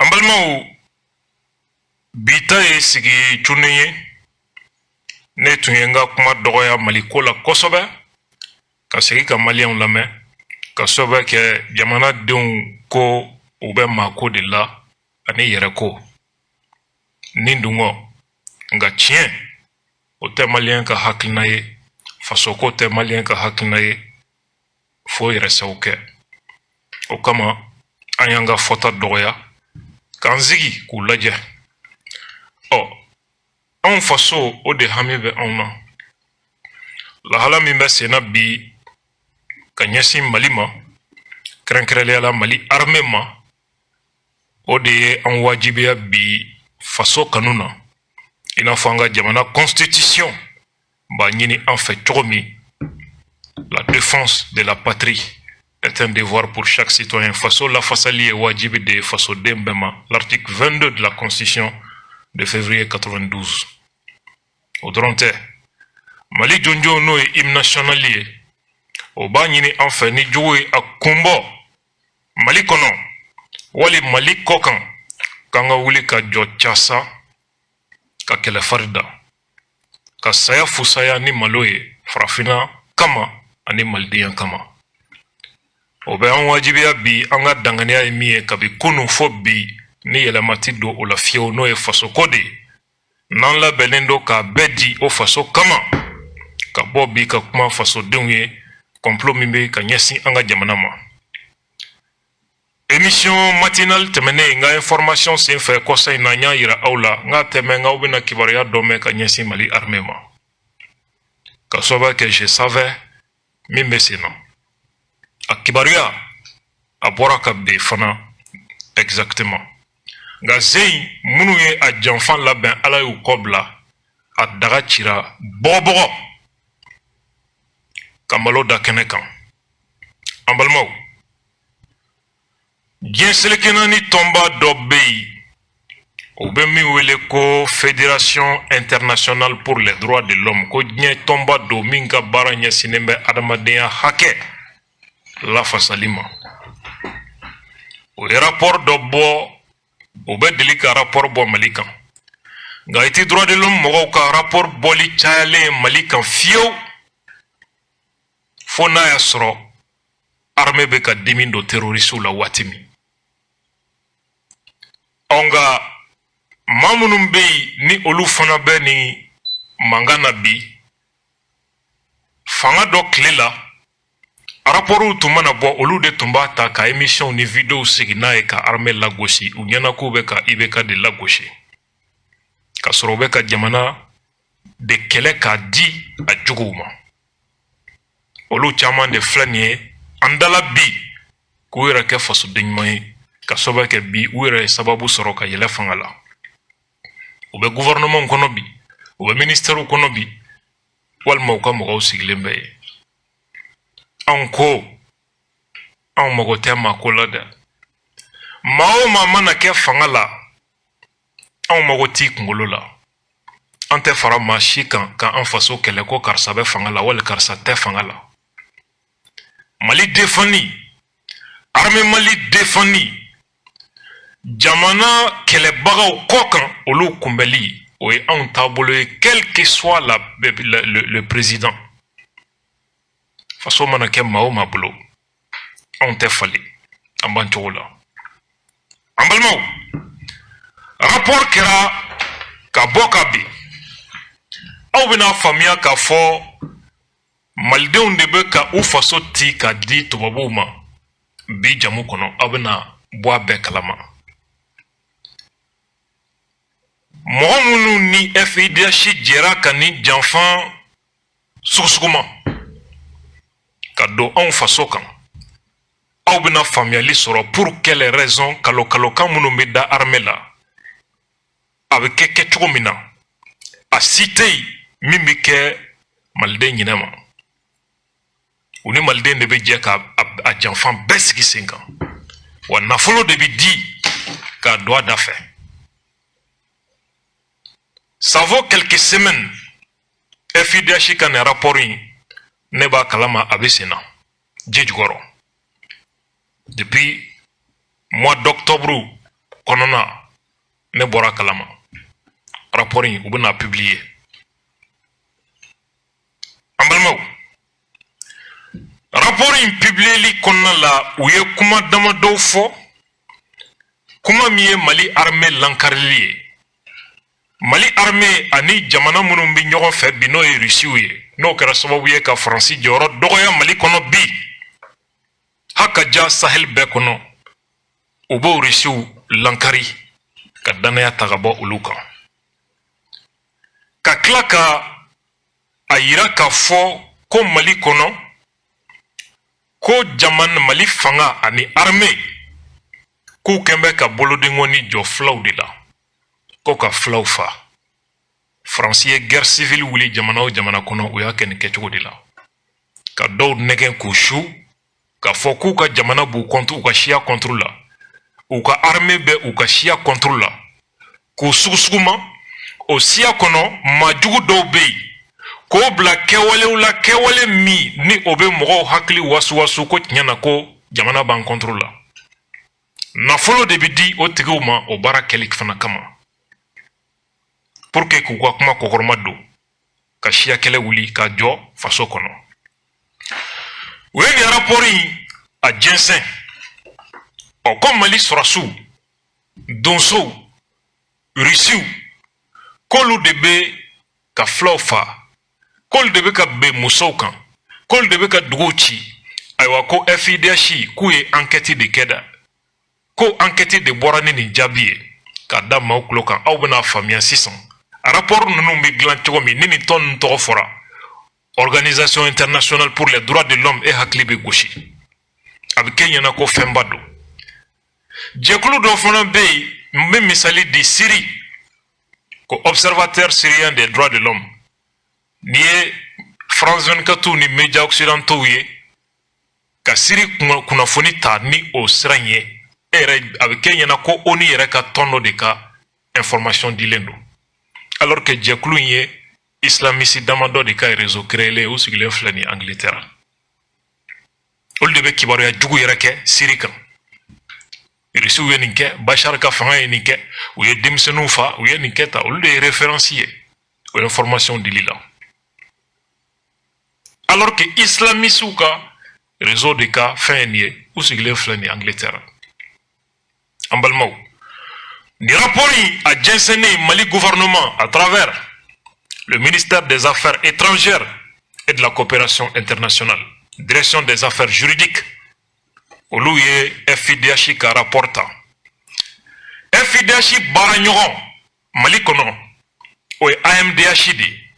An balimaw, bi ta ye sigi cunnen ye. Ne tun ye n ka kuma dɔgɔya Mali ko la kosɛbɛ, ka segin ka Maliyɛnw lamɛn, ka sababu kɛ jamanadenw ko u bɛ maako de la ani yɛrɛko ni dungɔ. Nka tiɲɛ o tɛ Maliyɛn ka hakilina ye, fasoko tɛ Maliyɛn ka hakilina ye, fo yɛrɛsago kɛ. O kama an y'an ka fɔta dɔgɔya k'an sigi k'u lajɛ. Ɔ, anw faso, o de hami bɛ anw na. Lahala min bɛ senna bi ka ɲɛsin Mali ma, kɛrɛnkɛrɛnnenya la Mali armée ma, o de ye an wajibiya bi faso kanu na, i n'a fɔ an ka jamana constitution b'a ɲini an fɛ cogo min. La défense de la patrie est un devoir pour chaque citoyen. Faso lafasali ye wajibi de ye fasoden bɛɛ ma, l'article 22 de la constitution de février 92. O dɔrɔn tɛ, Mali jɔnjɔn, n'o ye hymne national ye, o b'a ɲini an fɛ, ni jugu ye a kunbɔ Mali kɔnɔ wali Mali kɔ kan, k'an ka wuli ka jɔ casa, ka kɛlɛfari da, ka saya fusaya ni malo ye farafinna kama ani malidenya kama. O bɛ an wajibiya bi, an ka danganiya ye min ye kabi kunun fo bi, ni yɛlɛma ti don o la fiyewu, n'o ye fasoko de ye. N'an labɛnnen don k'a bɛɛ di o faso kama, ka bɔ bi ka kuma fasodenw ye complot min bɛ ka ɲɛsin an ka jamana ma. Émission matinale tɛmɛnen, n ka information senfɛ kɔsa in na, n y'a yira aw la n k'a tɛmɛ n k'aw bɛna kibaruya dɔ mɛn ka ɲɛsin Mali armée ma, ka sababu kɛ je savais min bɛ sen na. A kibaruya a bɔra ka ben fana exactement. Nka zen minnu ye a janfan labɛn, Ala y'u kɔ bila, a daga cira bɔgɔbɔgɔ ka malo da kɛnɛ kan. An balimaw, diɲɛ seleke naani tɔnba dɔ bɛ yen, u bɛ min wele ko Fédération internationale pour les droits de l'homme, ko diɲɛ tɔnba don min ka baara ɲɛsinnen bɛ adamadenya hakɛ lafasali ma. O ye rapport dɔ bɔ. O bɛ deli ka rapport bɔ Mali kan, nka i ti droit de l'homme mɔgɔw ka rapport bɔli cayalen Mali kan fiyewu, fo n'a y'a sɔrɔ armée bɛ ka dimi don terroristew la waati min. Ɔ, nka maa minnu bɛ yen, ni olu fana bɛ nin mankan na bi, fanga dɔ tile la, rapportw tun mana bɔ, olu de tun b'a ta ka émission ni vidéo sigi n'a ye ka armée lagosi. U ɲɛna k'u bɛ ka IBK de lagosi, ka sɔrɔ u bɛ ka jamana de kɛlɛ k'a di a juguw ma. Olu caman de filɛ nin ye an dala bi k'u yɛrɛ kɛ fasoden ɲuman ye, ka sababu kɛ bi u yɛrɛ ye sababu sɔrɔ ka yɛlɛ fanga la. U bɛ gouvernement kɔnɔ bi, u bɛ ministère kɔnɔ bi, walima u ka mɔgɔw sigilen bɛ yen. Anw ko anw mago tɛ maa ko la dɛ. Maa o maa mana kɛ fanga la, anw mago t'i kunkolo la. An tɛ fara maa si kan ka an faso kɛlɛ ko karisa bɛ fanga la wali karisa tɛ fanga la. Mali défendli, armée Mali défendli, jamana kɛlɛbagaw kɔ kan, olu kunbɛli, o ye anw taabolo ye, quel que soit le président. Faso mana kɛ maa o maa bolo, anw tɛ falen, an b'an cogo la. An balimaw, rapport kɛra ka bɔ ka bin, aw bɛna faamuya k'a fɔ malidenw de bɛ ka u faso ci ka di tubabuw ma bi. Jamu kɔnɔ, aw bɛna bɔ a bɛɛ kalama. Mɔgɔ minnu ni FIDH jɛra ka nin janfan sugusuguma ka don anw faso kan, aw bɛna faamuyali sɔrɔ pour quelle raison kalo kalokan minnu bɛ da armée la, a bɛ kɛ kɛcogo min na, a si tɛ yen min bɛ kɛ maliden ɲinɛ ma. U ni maliden de bɛ jɛ ka a janfan bɛɛ sigi sen kan, wa nafolo de bɛ di k'a don a da fɛ. Ça vaut quelques semaines, FIDH ka nin rapport in, ne b'a kalama, a bɛ sen na ji jukɔrɔ depuis mois d'octobre kɔnɔna na. kɔnɔna, ne bɔra kalama, rapport in, u bɛna publier. An balimaw, rapport in publieli kɔnɔna la, u ye kuma damadɔw fɔ, kuma min ye Mali armée lankarili ye. Mali armée ani jamana minnu bɛ ɲɔgɔn fɛ bi, n'o ye Rusiw ye, n'o kɛra sababu ye ka Faransi jɔyɔrɔ dɔgɔya Mali kɔnɔ bi, haka ja Sahel bɛɛ kɔnɔ, u b'o Rusiw lankari ka danaya ta ka bɔ olu kan, ka tila ka a yira k'a fɔ ko Mali kɔnɔ, ko jamana Mali fanga ani armée, k'u kɛn bɛ ka bolodenkɔni jɔ filaw de la, ko ka filaw fa. Faransi ye guerre civile wuli jamana o jamana kɔnɔ, u y'a kɛ nin kɛcogo de la, ka dɔw nɛgɛn k'u su k'a fɔ k'u ka jamana b'u contre, u ka siya contre la, u ka armée bɛ u ka siya contre la, k'u sugusuguma o siya kɔnɔ. Maajugu dɔw bɛ yen, k'o bila kɛwalew la, kɛwale min ni o bɛ mɔgɔw hakili wasuwasu ko tiɲɛ na ko jamana b'an contre la. Nafolo de bɛ di o tigiw ma o baara kɛli fana kama, pour que k'u ka kuma kɔkɔrɔma don, ka siya kɛlɛ wuli ka jɔ faso kɔnɔ. U ye nin rapport in a jɛnsɛn. Ɔ, ko Mali sɔrɔsiw, donsow, Rusiw, k'olu de bɛ ka filaw fa, k'olu de bɛ ka ben musow kan, k'olu de bɛ ka duguw ci. Ayiwa, ko FIDH k'u ye enquête de kɛ dɛ, ko enquête de bɔra ni nin jaabi ye k'a da maaw tulo kan. Aw bɛna faamuya sisan rapport ninnu bɛ dilan cogo min. Ni nin tɔn ninnu tɔgɔ fɔra, Organisation internationale pour les droits de l'homme, e hakili bɛ gosi, a bɛ kɛ ɲɛna ko fɛnba don. Jɛkulu dɔ fana bɛ yen, n bɛ misali di Syrie, ko Observateur syrien des droits de l'homme. N'i ye France 24 ni médias occidentaux ye ka Syrie kunnafoni ta ni o sira in ye, e yɛrɛ, a bɛ kɛ ɲɛna ko ONU yɛrɛ ka tɔn dɔ de ka information dilen don, alors que jɛkulu in ye islamiste damadɔ de ka réseau créé, u sigilen filɛ nin Angleterre. Olu de bɛ kibaruya jugu yɛrɛ kɛ Syrie kan: Irisiw ye nin kɛ, Bashar ka fanga ye nin kɛ, u ye denmisɛnninw fa, u ye nin kɛ ta. Olu de ye référence ye o information dili la, alors que islamistew ka réseau de ka fɛn ye nin ye, u sigilen filɛ nin Angleterre. An balimaw, nin rapport in a jɛnsɛnnen, Mali gouvernement, à travers le ministère des Affaires étrangères et de la Coopération internationale, Direction des affaires juridiques, olu ye FIDH ka rapport ta. FIDH baara ɲɔgɔn Mali kɔnɔ, o ye AMDH de ye.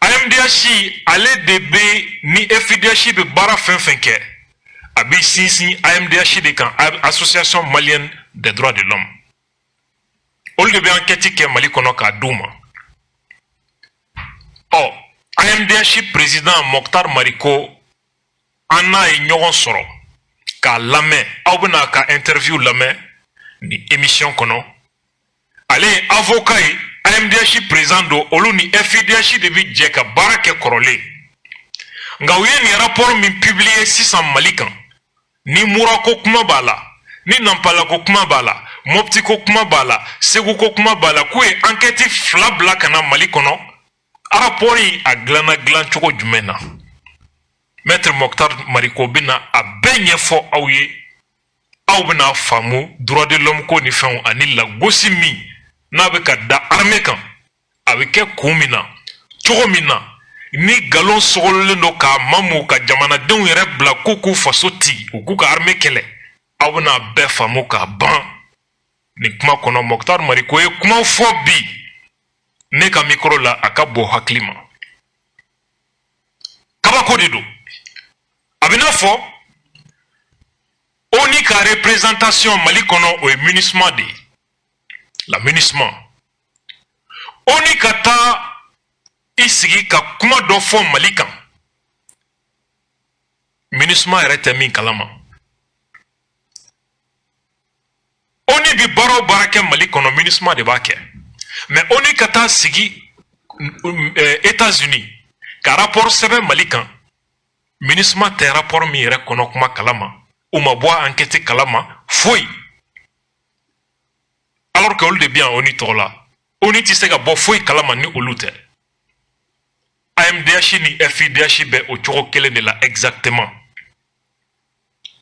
AMDH, ale de bɛ, ni FIDH bɛ baara fɛn fɛn kɛ, a bɛ sinsin AMDH de kan, Association malienne des droits de l'homme. Olu de bɛ enquête kɛ Mali kɔnɔ k'a d'u ma. Ɔ, AMDH président Mokhtar Mariko, an n'a ye ɲɔgɔn sɔrɔ k'a lamɛn. Aw bɛna a ka interview lamɛn ni émission kɔnɔ. Ale ye avocat ye, AMDH président don. Olu ni FIDH de bɛ jɛ ka baara kɛ kɔrɔlen. Nka u ye nin rapport min publier sisan Mali kan, ni Murako kuma b'a la, ni Nampalako kuma b'a la, Mopti ko kuma b'a la, Segu ko kuma b'a la, k'u ye enquête fila bila ka na Mali kɔnɔ, rapport in a dilanna dilan cogo jumɛn na? Maître Mokhtar Mariko bɛna a bɛɛ ɲɛfɔ aw ye. Aw bɛna faamu droit de l'homme ko ni fɛnw ani lagosi min n'a bɛ ka da armée kan, a bɛ kɛ kun min na, cogo min na, ni nkalon sogololen don k'a mamu ka jamanadenw yɛrɛ bila k'u k'u faso ci, u k'u ka armée kɛlɛ. Aw bɛna bɛɛ faamu k'a ban nin kuma kɔnɔ. Mokhtar Mariko ye kumaw fɔ bi ne ka micro la, a ka bon hakili ma, kabako de don. A bɛ n'a fɔ ONU ka représentation Mali kɔnɔ, o ye MINUSMA de ye. La MINUSMA, ONU ka taa i sigi ka kuma dɔ fɔ Mali kan, MINUSMA yɛrɛ tɛ min kalama. ONU bi baara o baara kɛ Mali kɔnɔ, MINUSMA de b'a kɛ. Mais ONU ka taa sigi États-Unis ka rapport sɛbɛn Mali kan, MINUSMA tɛ rapport min yɛrɛ kɔnɔ kuma kalama, u ma bɔ enquête kalama foyi. Alors que olu de bɛ yan ONU tɔgɔ la. ONU tɛ se ka bɔ foyi kalama ni olu tɛ. AMDH ni FIDH bɛ o cogo kelen de la exactement.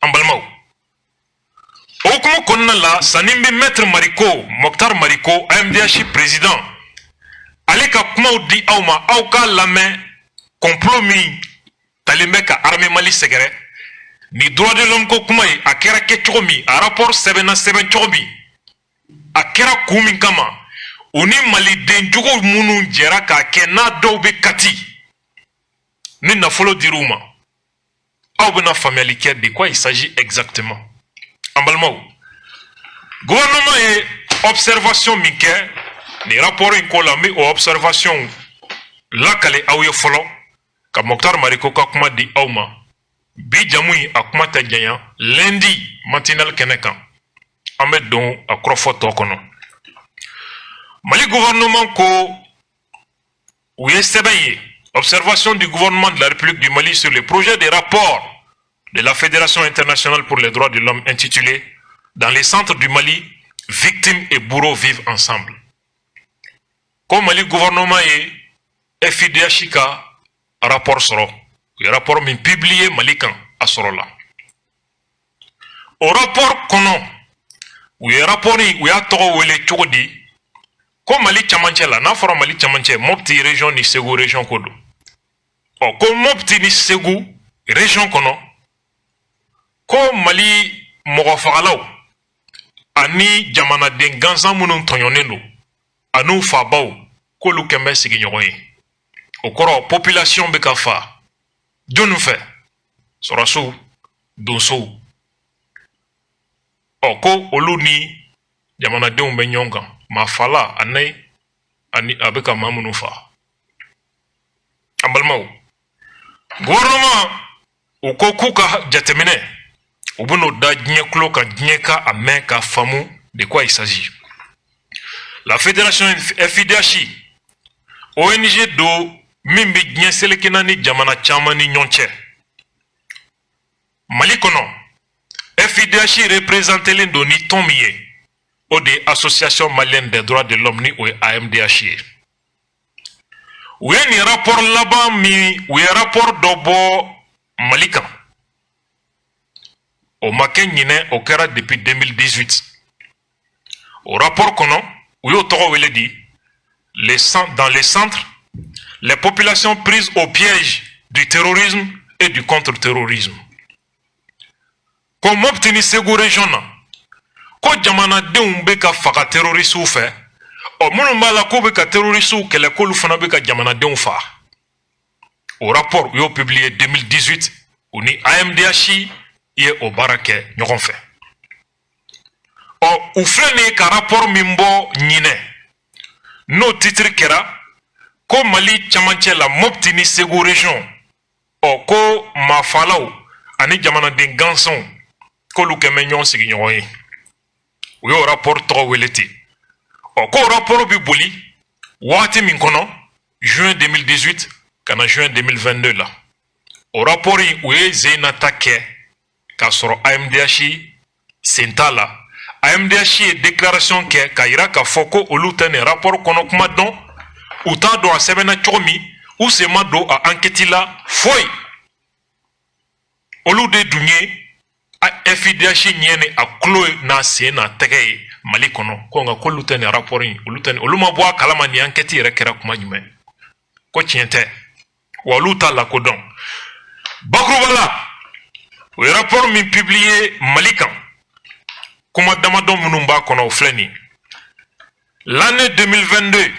An balimaw, o hukumu kɔnɔna la, sanni bɛ Maître Mariko, Mokhtar Mariko, AMDH président, ale ka kumaw di aw ma, aw k'a lamɛn. Complot min talen bɛ ka armée Mali sɛgɛrɛ ni droit de l'homme ko kuma ye, a kɛra kɛ cogo min, a rapport sɛbɛnna sɛbɛn cogo min, a kɛra kun min kama, u ni maliden jugu minnu jɛra k'a kɛ, n'a dɔw bɛ Kati ni nafolo dir'u ma, aw bɛna faamuyali kɛ de quoi il s'agit exactement. An balimaw, gouvernement ye observation min kɛ nin rapport in ko la, n bɛ o observation lakale aw ye fɔlɔ, ka Mokhtar Mariko ka kuma di aw ma. Bi jamu in, a kuma tɛ janya. Lundi matinal kɛnɛ kan, an bɛ don a kɔrɔfɔ tɔ kɔnɔ. Mali gouvernement ko u ye sɛbɛn ye, observation du gouvernement de la République du Mali sur le projet de rapport de la Fédération internationale pour les droits de l'homme intitulé Dans les centres du Mali, victimes et bourreaux vivent ensemble. Ko Mali gouvernement ye FIDH ka rapport sɔrɔ, u ye rapport min publié Mali kan, a sɔrɔla. O rapport kɔnɔ, u ye rapport in, u y'a tɔgɔ wele cogo di? Ko Mali camancɛ la, n'a fɔra Mali camancɛ, Mopti région ni Segu région ko don. Ɔ, ko Mopti ni Segu région kɔnɔ, ko Mali mɔgɔfagalaw ani jamanaden gansan minnu tɔɲɔnen don an'u fabaw, k'olu kɛn bɛ sigiɲɔgɔn ye. O kɔrɔ, population bɛ ka fa jɔnni fɛ? Sɔrɔsiw, donsow. Ɔ, ko olu ni jamanadenw bɛ ɲɔgɔn kan maafala ani a bɛ ka maa minnu fa. An balimaw, gouvernement u ko k'u ka jateminɛ, u bɛn'o da diɲɛ tulo kan, diɲɛ ka a mɛn ka faamu de quoi il s'agit. La fédération FIDH, ONG do min bɛ diɲɛ seleke naani jamana caman ni ɲɔgɔn cɛ. Mali kɔnɔ, FIDH représentélen don ni tɔn min ye, o de ye Association malienne des droits de l'homme, ni o ye AMDH ye. U ye nin rapport laban min, u ye rapport dɔ bɔ Mali kan, o ma kɛ ɲinɛ, o kɛra depuis 2018. O rapport kɔnɔ, u y'o tɔgɔ wele di les dans les centres, les populations prises au piège du terrorisme et du contre-terrorisme. Ko Mopti ni Segu région na, ko jamanadenw bɛ ka faga terroristew fɛ. Ɔ, minnu b'a la k'u bɛ ka terroristew kɛlɛ, k'olu fana bɛ ka jamanadenw faga. O rapport, u y'o publié 2018. U ni AMDH ye o baara kɛ ɲɔgɔn fɛ. Ɔ, u filɛ nin ye ka rapport min bɔ ɲinɛ, n'o titre kɛra ko Mali camancɛ la, Mopti ni Segu région, ɔ, ko maafalaw ani jamanaden gansanw, k'olu kɛn bɛ ɲɔgɔn sigiɲɔgɔn ye. U y'o rapport tɔgɔ wele ten. Ɔ, k'o rapport bɛ boli wagati min kɔnɔ, juin 2018 ka na juin 2022 la. O rapport in, u ye zen nata kɛ k'a sɔrɔ AMDH sen t'a la. AMDH ye déclaration kɛ k'a yira k'a fɔ ko olu tɛ nin rapport kɔnɔ kuma dɔn, u t'a dɔn a sɛbɛnna cogo min, u sen ma don a enquête la foyi. Olu de dun ye FIDH ɲɛ ni a tulo n'a sen n'a tɛgɛ ye Mali kɔnɔ. Ko nka k'olu tɛ nin rapport in, olu tɛ, olu ma bɔ a kalama nin enquête yɛrɛ kɛra kuma jumɛn. Ko tiɲɛ tɛ wa, olu t'a lakodɔn. Bakuruba la, u ye rapport min publié Mali kan, kuma damadɔ minnu b'a kɔnɔ, o filɛ nin: l'année 2022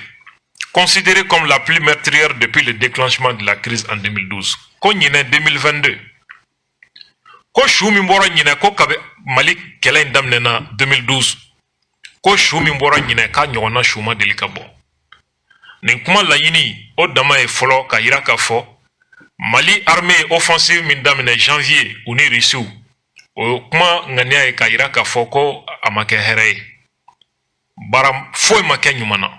considérée comme la plus meurtrière depuis le déclenchement de la crise en 2012. Ko ɲinɛ 2022, ko su min bɔra ɲinɛ, ko kabi Mali kɛlɛ in daminɛna 2012, ko su min bɔra ɲinɛ, k'a ɲɔgɔnna su ma deli ka bɔ. Nin kuma laɲini o dama ye fɔlɔ ka yira k'a fɔ Mali armée offensive min daminɛ janvier, u ni Rusiw, o kuma ŋaniya ye k'a yira k'a fɔ ko a ma kɛ hɛrɛ ye, baara foyi ma kɛ ɲuman na.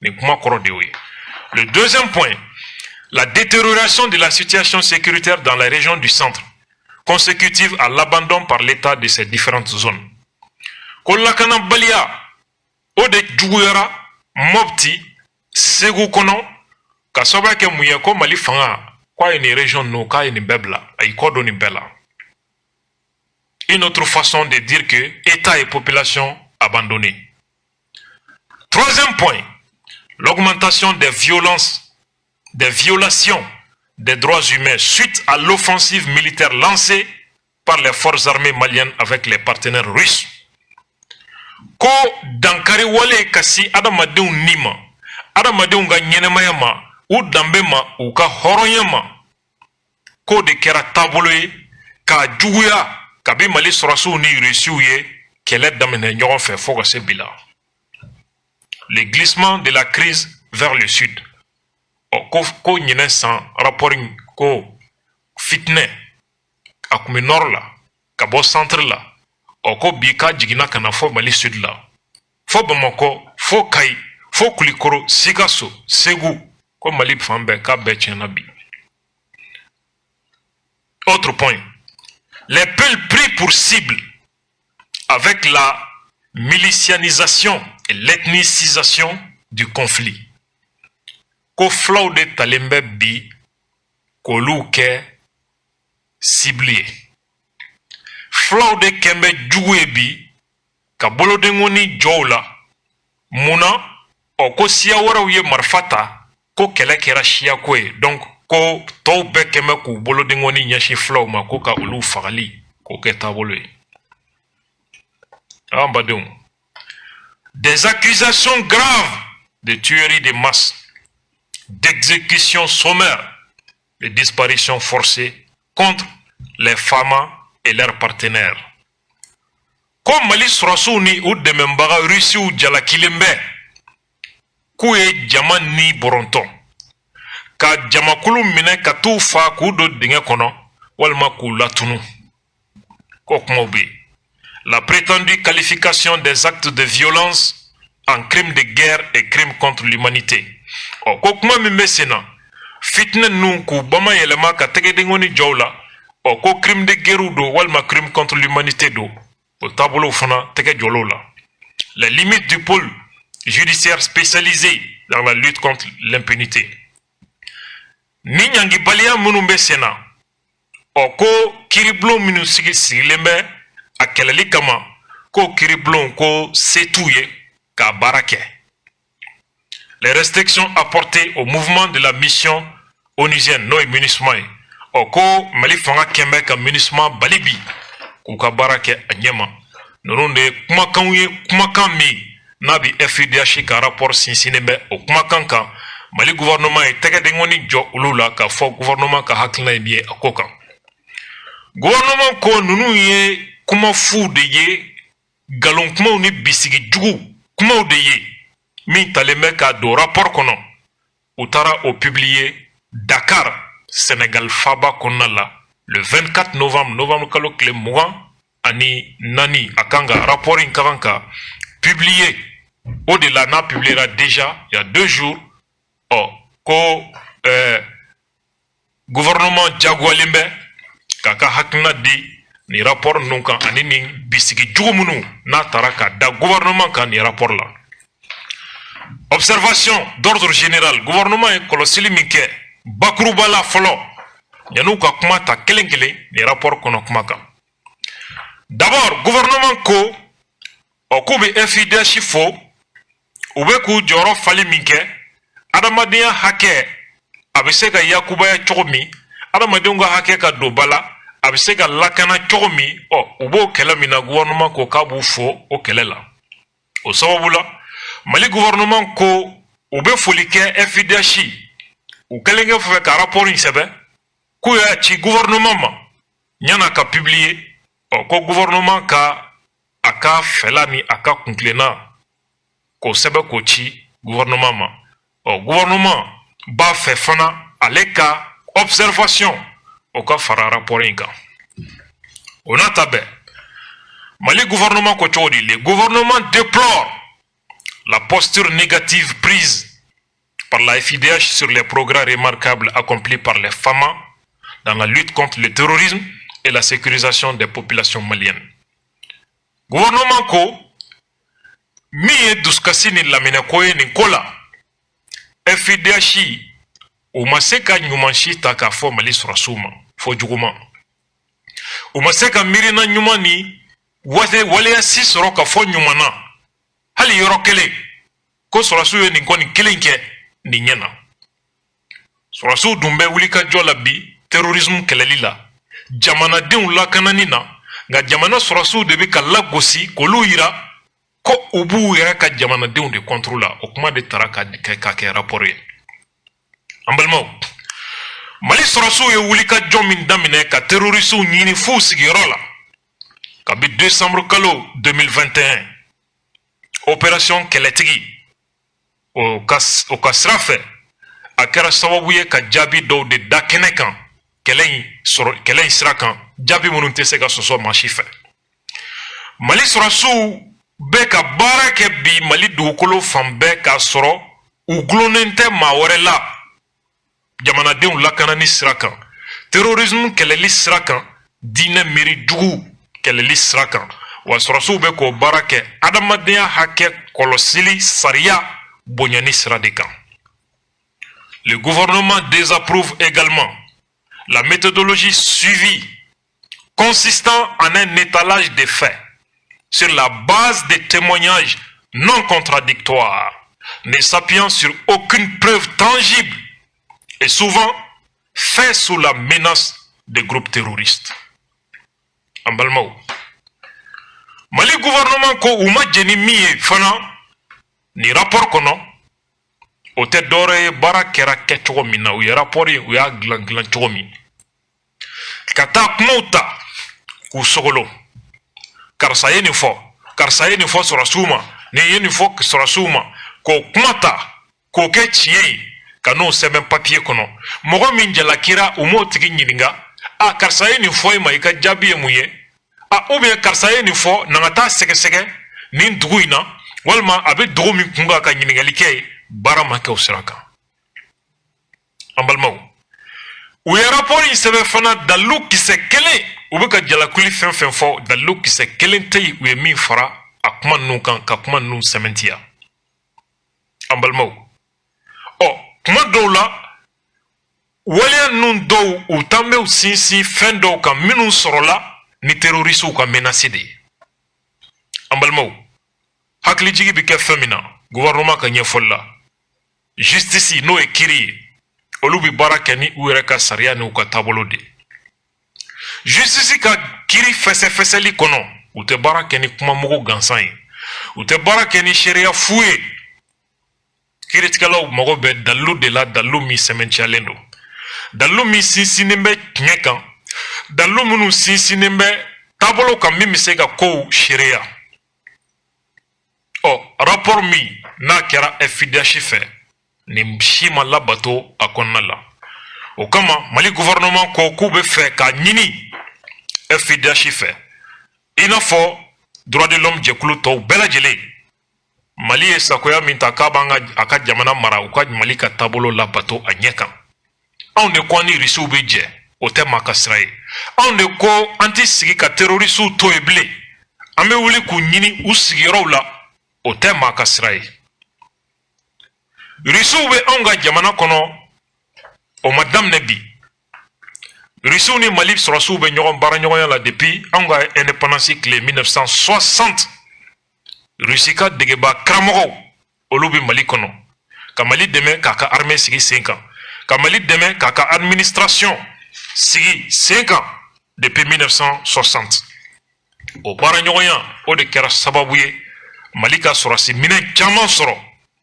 Nin kuma kɔrɔ de y'o ye. Le deuxième point, la détérioration de la situation sécuritaire dans la région du centre, consécutive à l'abandon par l'État de ces différentes zones. Ko lakanabaliya O de juguyara Mopti, Segu kɔnɔ, ka sababu kɛ mun ye? Ko Mali fanga k'a ye nin région ninnu, k'a ye nin bɛɛ bila, a y'i kɔ don nin bɛɛ la. Une autre façon de dire que État et population abandonnés. Troisième point, l'augmentation des violences, des violations des droits humains suite à l'offensive militaire lancée par les forces armées maliennes avec les partenaires russes. Ko dankari wale ka si adamadenw ni ma, adamadenw ka ɲɛnɛmaya ma, u danbe ma, u ka hɔrɔnya ma, k'o de kɛra taabolo ye k'a juguya kabi Mali sɔrɔsiw ni Rusiw ye kɛlɛ daminɛ ɲɔgɔn fɛ fo ka se bi la. Le glissement de la crise vers le sud. Ɔ, ko ɲinɛ san rapport in ko fitinɛ a kun bɛ nord la ka bɔ centre la, ɔ, ko bi k'a jiginna ka na fɔ Mali sud la, fo Bamakɔ, fo Kayi, fo Kulikoro, Sikaso, Segu, ko Mali fan bɛɛ k'a bɛɛ tiɲɛna bi. Autre point, les Peuls pris pour cible avec la milicianisation et l'ethnicisation du conflit. Ko filaw de talen bɛ bi k'olu kɛ cible ye, filaw de kɛn bɛ jugu ye bi ka bolodenkɔni jɔ u la. Mun na? Ɔ, ko siya wɛrɛw ye marifa ta, ko kɛlɛ kɛra siyako ye, donc ko tɔw bɛɛ kɛn bɛ k'u bolodenkɔni ɲɛsin filaw ma, ko ka olu fagali k'o kɛ taabolo ye. An badenw, des accusations graves de tuerie de masse, d'exécution sommaire, de disparition forcée contre les FAMA et leurs partenaires. Ko Mali sɔrɔsiw ni u dɛmɛbaga Rusiw jalakilen bɛ k'u ye jama ni bɔrɔntɔ ka jamakulu minɛ ka t'u fa k'u don dingɛ kɔnɔ walima k'u latunu, ko kumaw bɛ yen. La prétendue qualification des actes de violence en crime de guerre et crime contre l'humanité. Ɔ, ko kuma min bɛ sen na, fitinɛ ninnu k'u bama yɛlɛma ka tɛgɛdenkɔni jɔw la, ɔ, ko crime de guerre don walima crime contre l'humanité don, o taabolow fana tɛgɛ jɔl'o la. Les limites du pôle judiciaire spécialisé dans la lutte contre l'impunité. Ni ɲangibaliya minnu bɛ sen na, ɔ, ko kiiribulon minnu sigi sigilen bɛ a kɛlɛli kama, ko kiiribulon ko se t'u ye k'a baara kɛ. Les restrictions apportées au mouvement de la mission onusienne, n'o ye MINUSMA ye, ɔ, ko Mali fanga kɛn bɛ ka MINUSMA bali bi k'u ka baara kɛ a ɲɛ ma. Ninnu de ye kumakanw ye, kumakan min n'a bi FIDH ka rapport sinsinnen bɛ o kumakan kan. Mali gouvernement ye tɛgɛdenkɔni jɔ olu la k'a fɔ gouvernement ka hakilina ye min ye a ko kan. Gouvernement ko ninnu ye kuma fu de ye, nkalon kumaw ni bisigi jugu kumaw de ye min talen bɛ k'a don rapport kɔnɔ. U taara o publier Dakar, Sénégal faaba kɔnɔna la, le 24 novembre, novembre kalo tile 24, a kan ka rapport in ka kan ka publier o de la. N'a publiera déjà il y a 2 jours. Ɔ, ko gouvernement jagoyalen bɛ k'a ka hakilina di nin rapport ninnu kan ani nin bisigi jugu minnu n'a taara ka da gouvernement kan nin rapport la. Observation d'ordre général, gouvernement ye kɔlɔsili min kɛ bakuruba la fɔlɔ yan'u ka kuma ta kelen kelen nin rapport kɔnɔ kuma kan. D'abord, gouvernement ko, ɔ, k'u bɛ FIDH fo, u bɛ k'u jɔyɔrɔ fali min kɛ adamadenya hakɛ a bɛ se ka yakubaya cogo min, adamadenw ka hakɛ ka don ba la, a bɛ se ka lakana cogo min, ɔ, u b'o kɛlɛ min na, gouvernement ko k'a b'u fo o kɛlɛ la. O sababu la, Mali gouvernement ko u bɛ foli kɛ FIDH u kɛlen kɔfɛ ka rapport in sɛbɛn k'u y'a ci gouvernement ma yan'a ka publier. Ɔ, ko gouvernement ka a ka fɛla ni a ka kuntilenna k'o sɛbɛn k'o ci gouvernement ma. Ɔ, gouvernement b'a fɛ fana ale ka observation o ka fara rapport in kan. O n'a ta bɛɛ, Mali gouvernement ko cogo di? Le gouvernement déplore la posture négative prise par la FIDH sur les progrès remarquables accomplis par les FAMA dans la lutte contre le terrorisme et la sécurisation des populations maliennes. Gouvernement ko Min ye dusukasi ni laminɛko ye nin ko la, FIDH u ma se ka ɲuman si ta k'a fɔ Mali sɔrɔsiw ma, fɔ juguman. U ma se ka miirina ɲuman ni waleya si sɔrɔ ka fɔ ɲuman na, hali yɔrɔ kelen ko sɔrɔsiw ye nin kɔni kelen kɛ nin ɲɛ na. Sɔrɔsiw dun bɛ wulikajɔ la bi terrorisme kɛlɛli la, jamanadenw lakanani na, nka jamana sɔrɔsiw de bɛ ka lagosi k'olu yira ko u b'u yɛrɛ ka jamanadenw de contre la. O kuma de tara ka kɛ ka kɛ rapport ye. An balimaw, Mali sɔrɔsiw ye wulikajɔ min daminɛ ka terrorisiw ɲini f'u sigiyɔrɔ la kabi décembre kalo 2021, opération Kɛlɛtigi, o ka sira fɛ, a kɛra sababu ye ka jaabi dɔw de da kɛnɛ kan kɛlɛ in sɔrɔ, kɛlɛ in sira kan, jaabi minnu tɛ se ka sɔsɔ maa si fɛ. Mali sɔrɔsiw bɛ ka baara kɛ bi Mali dugukolo fan bɛɛ k'a sɔrɔ u gulonnen tɛ maa wɛrɛ la, jamanadenw lakanani sira kan, terrorisme kɛlɛli sira kan, diinɛ miiri jugu kɛlɛli sira kan. Wa sɔrɔsiw bɛ k'o baara kɛ adamadenya hakɛ kɔlɔsili sariya bonyani sira de kan. Le gouvernement désapprouve également la méthodologie suivie consistant en un étalage des faits sur la base des témoignages non contradictoires, ne s'appuyant sur aucune preuve tangible et souvent fait sous la menace des groupes terroristes. An balimaw, Mali gouvernement ko u ma jɛn ni min ye fana nin rapport kɔnɔ, o tɛ dɔwɛrɛ ye, baara kɛra kɛcogo min na, u ye rapport ye, u y'a dilan dilan cogo min, ka taa kumaw ta k'u sogolo: karisa ye nin fɔ, karisa ye nin fɔ sɔrɔsiw ma, nin ye nin fɔ sɔrɔsiw ma, k'o kuma ta k'o kɛ tiɲɛ ye ka n'o sɛbɛn papiye kɔnɔ. Mɔgɔ min jalakira, u m'o tigi ɲininka: a karisa ye nin fɔ e ma, i ka jaabi ye mun ye? A ou bien karisa ye nin fɔ, na ka taa sɛgɛsɛgɛ nin dugu in na, walima a bɛ dugu min kun kan, ka ɲininkali kɛ yen. Baara ma kɛ o sira kan. An balimaw, u ye rapport in sɛbɛn fana, dalilu kisɛ kelen, u bɛ ka jalakuli fɛn fɛn fɔ, dalilu kisɛ kelen tɛ yen u ye min fara a kuma ninnu kan ka kuma ninnu sɛmɛntiya. An balimaw, ɔ kuma dɔw la, waleya ninnu dɔw, u tan bɛ sinsin fɛn dɔw kan minnu sɔrɔla ni terrorisiw ka menace de ye. An balimaw, hakilijigi bɛ kɛ fɛn min na, gouvernement ka ɲɛfɔli la, justice, n'o ye kiiri ye, olu bɛ baara kɛ ni u yɛrɛ ka sariya n'u ka taabolo de ye. Justice ka kiiri fɛsɛfɛsɛli kɔnɔ, u tɛ baara kɛ ni kumamugu gansan ye, u tɛ baara kɛ ni seereya fu ye. Kiiritigɛlaw mago bɛ dalilu de la, dalilu min sɛmɛntiyalen don, dalilu min sinsinnen bɛ tiɲɛ kan, dalilu minnu sinsinnen bɛ taabolo kan min bɛ se ka kow seereya. Ɔ rapport min n'a kɛra FIDH fɛ, nin si ma labato a kɔnɔna la. O kama, Mali gouvernement ko k'u bɛ fɛ k'a ɲini FIDH fɛ, i n'a fɔ droit de l'homme jɛkulu tɔw bɛɛ lajɛlen, Mali ye sagoya min ta k'a b'an ka a ka jamana mara, u ka Mali ka taabolo labato a ɲɛ kan. Anw de ko an ni Risiw bɛ jɛ, o tɛ maa ka sira ye. Anw de ko an tɛ sigi ka terrorisiw to yen bilen, an bɛ wuli k'u ɲini u sigiyɔrɔw la, o tɛ maa ka sira ye. Risiw bɛ anw ka jamana kɔnɔ, o ma daminɛ bi. Risiw ni Mali sɔrɔsiw bɛ ɲɔgɔn baara ɲɔgɔnya la depuis anw ka indépendance tile 1960. Rusi ka degeba karamɔgɔw, olu bɛ Mali kɔnɔ ka Mali dɛmɛ k'a ka armée sigi sen kan, ka Mali dɛmɛ k'a ka administration sigi sen kan depuis 1960. O baara ɲɔgɔnya, o de kɛra sababu ye Mali ka sɔrɔsi minɛn caman sɔrɔ,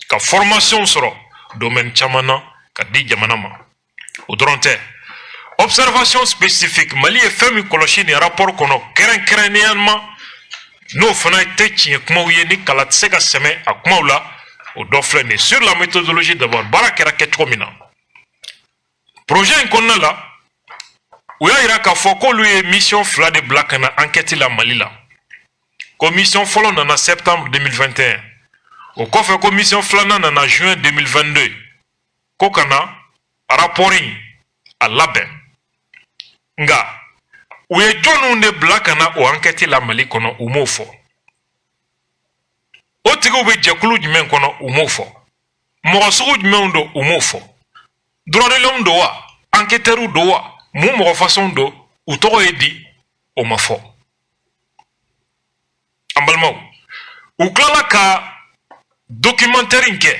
ka formation sɔrɔ domaine caman na ka di jamana ma. O dɔrɔn tɛ, observation spécifique, Mali ye fɛn min kɔlɔsi nin rapport kɔnɔ kɛrɛnkɛrɛnnenya, n'o fana tɛ tiɲɛ kumaw ye, ni kala tɛ se ka sɛmɛ a kumaw la, o dɔ filɛ nin ye. Sur la méthodologie d'abord, baara kɛra kɛcogo min na projet in kɔnɔna la, u y'a yira k'a fɔ k'olu ye mission fila de bila ka na enquête la Mali la. Ko mission fɔlɔ nana septembre 2021, o kɔfɛ ko mission filanan nana juin 2022, ko ka na rapport in a labɛn. Nka u ye jɔnniw de bila ka na o enquête la Mali kɔnɔ, u m'o fɔ. O tigiw bɛ jɛkulu jumɛn kɔnɔ, u m'o fɔ. Mɔgɔ sugu jumɛnw don, u m'o fɔ. Droit de l'homme don wa, enquêteurs don wa, mun mɔgɔ façon don, u tɔgɔ ye di, o ma fɔ. An balimaw, u tilala ka documentaire in kɛ.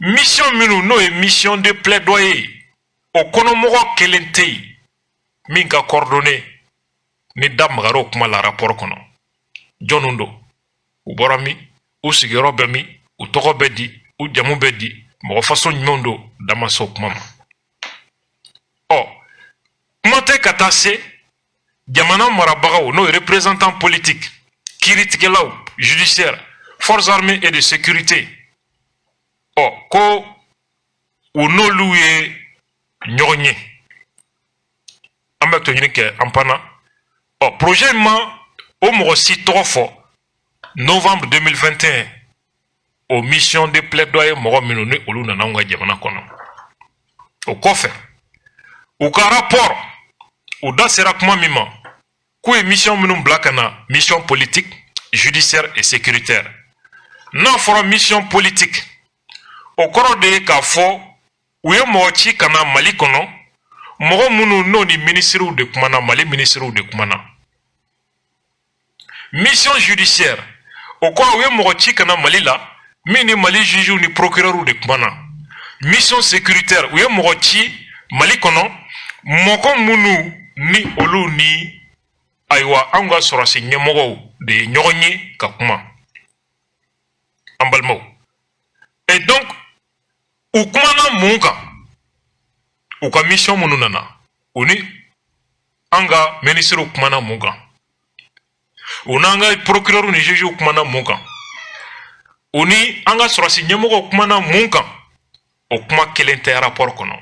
Mission minnu n'o ye mission de plaidoyer, o kɔnɔmɔgɔ kelen tɛ yen min ka coordonnées ni da magara o kuma la rapport kɔnɔ. Jɔnni don, u bɔra min, u sigiyɔrɔ bɛ min, u tɔgɔ bɛ di, u jamu bɛ di, mɔgɔ façon jumɛnw don, da ma se o kuma ma. Ɔ, kuma tɛ ka taa se jamana marabagaw, n'o ye représentant politique, kiiritigɛlaw, judiciaire, forces armées et de sécurité, ɔ, ko u n'olu ye ɲɔgɔn ye. An bɛ to ɲini kɛ an panna. Ɔ, projet ma o mɔgɔ si tɔgɔ fɔ. Novembre 2021, o mission de plaidoyer mɔgɔ minnu ni olu nana anw ka jamana kɔnɔ, o kɔfɛ, u ka rapport, u da sera kuma min ma, k'u ye mission minnu bila ka na, mission politique, judiciaire et sécuritaire. N'a fɔra mission politique, o kɔrɔ de ye k'a fɔ u ye mɔgɔ ci ka na Mali kɔnɔ, mɔgɔ minnu n'o ni minisiriw de kumana, Mali minisiriw de kumana. Mission judiciaire, o kɔrɔ u ye mɔgɔ ci ka na Mali la min ni Mali jugew ni procureurs de kumana. Mission sécuritaire, u ye mɔgɔ ci Mali kɔnɔ, mɔgɔ minnu ni olu ni, ayiwa, anw ka sɔrɔsi ɲɛmɔgɔw de ye ɲɔgɔn ye ka kuma. An balimaw, et donc u kumana mun kan? U ka mission minnu nana, u ni an ka minisiriw kumana mun kan? U n'an ka procureur ni jugew kumana mun kan? U ni an ka sɔrɔsi ɲɛmɔgɔw kumana mun kan? O kuma kelen tɛ rapport kɔnɔ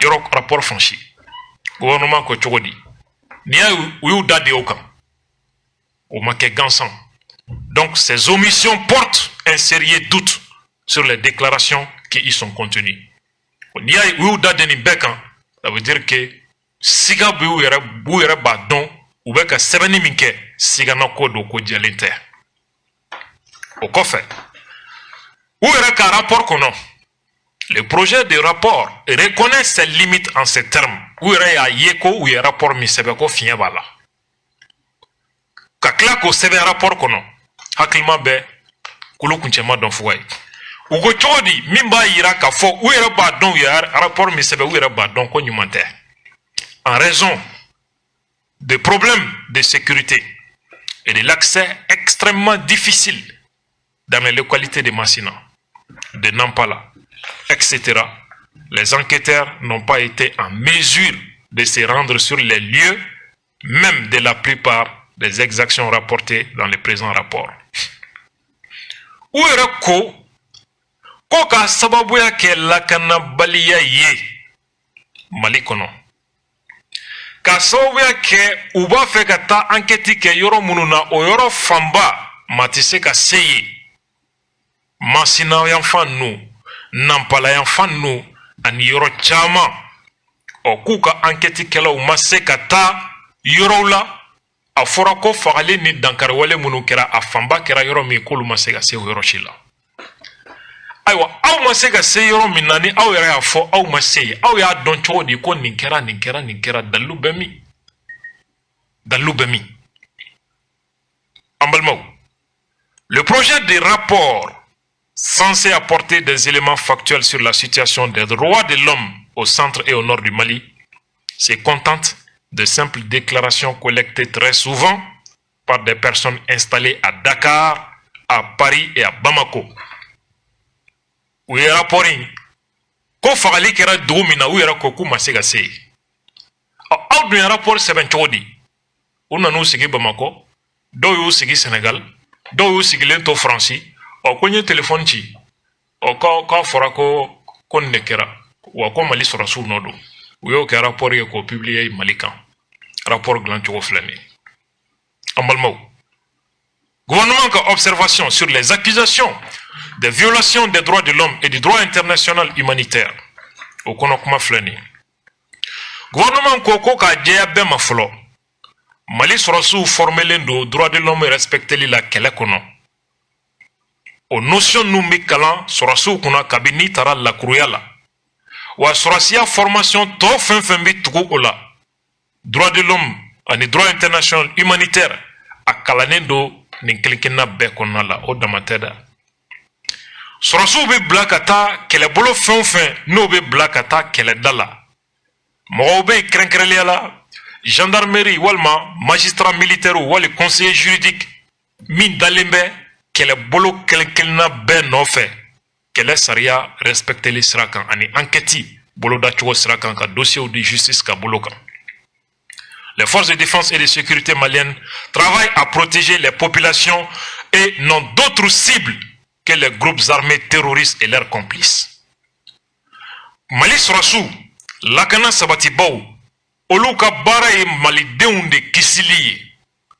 yɔrɔ, rapport fan si. Gouvernement ko cogo di? N'i y'a ye u y'u da de o kan, o ma kɛ gansan. Donc ces omissions portent un sérieux doute sur les déclarations qui y sont contenues. N'i y'a ye u y'u da de nin bɛɛ kan, ça veut dire que siga b'u yɛrɛ, b'u yɛrɛ b'a dɔn u bɛ ka sɛbɛnni min kɛ, sigana ko don, ko jɛlen tɛ. O kɔfɛ, u yɛrɛ ka rapport kɔnɔ, le projet de rapport reconnaît ses limites en ces termes. U yɛrɛ y'a ye ko u ye rapport min sɛbɛn, ko fiɲɛ b'a la. Ka tila k'o sɛbɛn rapport kɔnɔ, hakilima bɛ kulu kuncɛma dɔn fuga ye. U ko cogo di? Min b'a yira k'a fɔ u yɛrɛ b'a dɔn u ye rapport min sɛbɛn, u yɛrɛ b'a dɔn ko ɲuman tɛ. En raison des problèmes de sécurité et de l'accès extrêmement difficile dans les localités de Massina, de Nampala, etc., les enquêteurs n'ont pas été en mesure de se rendre sur les lieux même de la plupart des exactions rapportées dans le présent rapport. U yɛrɛ ko ko k'a sababuya kɛ lakanabaliya ye Mali kɔnɔ, k'a sababuya kɛ u b'a fɛ ka taa enquête kɛ yɔrɔ minnu na, o yɔrɔ fanba maa tɛ se ka se yen, Masina yanfan ninnu, Nanpala yanfan ninnu ani yɔrɔ caman, ɔ, k'u ka enquête kɛlaw ma se ka taa yɔrɔw la. A fɔra ko fagali ni dankariwale minnu kɛra, a fanba kɛra yɔrɔ min, k'olu ma se ka se o yɔrɔ si la. Ayiwa, aw ma se ka se yɔrɔ min na, ni aw yɛrɛ y'a fɔ aw ma se yen, aw y'a dɔn cogo di ko nin kɛra, nin kɛra, nin kɛra? Dalilu bɛ min? Dalilu bɛ min? An balimaw, le projet de rapport censé apporter des éléments factuels sur la situation des droits de l'homme au centre et au nord du Mali se contente de simples déclarations collectées très souvent par des personnes installées à Dakar, à Paris et à Bamako. U ye rapport in ko fagali kɛra dugu min na, u yɛrɛ ko k'u ma se ka se yen. Ɔ, aw dun ye rapport sɛbɛn cogo di? U nan'u sigi Bamakɔ, dɔw y'u sigi Senegal, dɔw y'u sigilen to Faransi. Ɔ, ko n ye telefɔni ci, ɔ, k'a fɔra ko nin de kɛra wa, ko Mali sɔrɔsiw nɔ don. U y'o kɛ rapport ye k'o publier Mali kan. Rapport dilan cogo filɛ nin ye. An balimaw, gouvernement ka observation sur les accusations des violations des droits de l'homme et du droit international humanitaire, o kɔnɔ kuma filɛ nin ye. Gouvernement ko k'a jɛya bɛɛ ma fɔlɔ, Mali sɔrɔsiw formelen don droit de l'homme respecteli la kɛlɛ kɔnɔ. O notion ninnu bɛ kalan sɔrɔdasiw kunna kabini n'i taara lakuruya la. Wa sɔrɔdasiya formation tɔ fɛn fɛn bɛ tugu o la, droit de l'homme ani droit international humanitaire, a kalannen don nin kelen kelenna bɛɛ kɔnɔna la. O dama tɛ dɛ, sɔrɔdasiw bɛ bila ka taa kɛlɛbolo fɛn o fɛn, n'o bɛ bila ka taa kɛlɛda la, mɔgɔw bɛ yen, kɛrɛnkɛrɛnnenya la gendarmerie walima magistrat militaire wali conseiller juridique, min dalen bɛ kɛlɛbolo kelen kelenna bɛɛ nɔfɛ, kɛlɛ sariya respecteli sira kan ani enquête bolodacogo sira kan, ka dossier de justice ka bolo kan. Les forces de défense et de sécurité maliennes travaillent à protéger les populations et n'ont d'autres cibles que les groupes armés terroristes et leurs complices. Mali sɔrɔsiw, lakana sabatibaw, olu ka baara ye malidenw de kisili ye,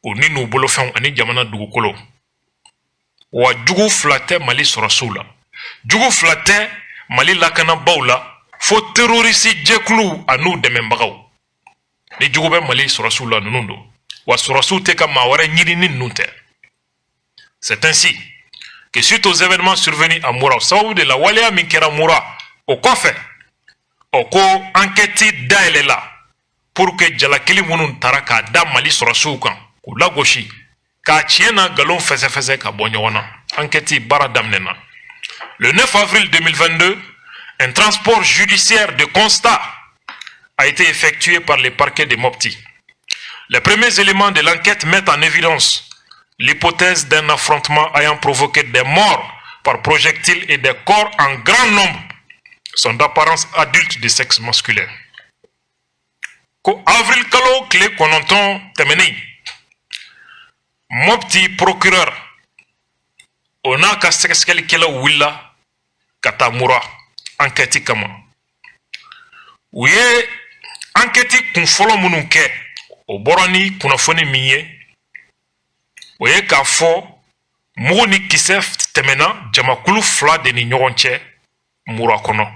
o ni n'u bolofɛnw ani jamana dugukolo. Wa jugu fila tɛ Mali sɔrɔsiw la, jugu fila tɛ Mali lakanabaw la, fo terroriste jɛkuluw an'u dɛmɛbagaw. Ni jugu bɛ Mali sɔrɔsiw la, ninnu don. Wa sɔrɔsiw tɛ ka maa wɛrɛ ɲini ni ninnu tɛ. C'est ainsi que, suite aux événements survenus à Moura, sababu de la waleya min kɛra Moura, o kɔfɛ, o ko enquête dayɛlɛla pour que jalakili minnu tara k'a da Mali sɔrɔsiw kan, k'u lagosi, k'a tiɲɛ n'a nkalon fɛsɛfɛsɛ ka bɔ ɲɔgɔn na. Enquête baara daminɛna. Le 9 avril 2022, un transport judiciaire de constat a été effectué par le parquet de Mopti. Les premiers éléments de l'enquête mettent en évidence l'hypothèse d'un affrontement ayant provoqué des morts par projectiles et des corps en grand nombre sont d'apparence adulte de sexe masculin. Ko avril kalo tile 9 tɛmɛnen, Mopti procureur, o n'a ka sɛgɛsɛgɛlikɛlaw wulila ka taa Mura enquête kama. U ye enquête kunfɔlɔ minnu kɛ, o bɔra ni kunnafoni min ye, o ye k'a fɔ mugu ni kisɛ tɛmɛna jamakulu fila de ni ɲɔgɔn cɛ Mura kɔnɔ,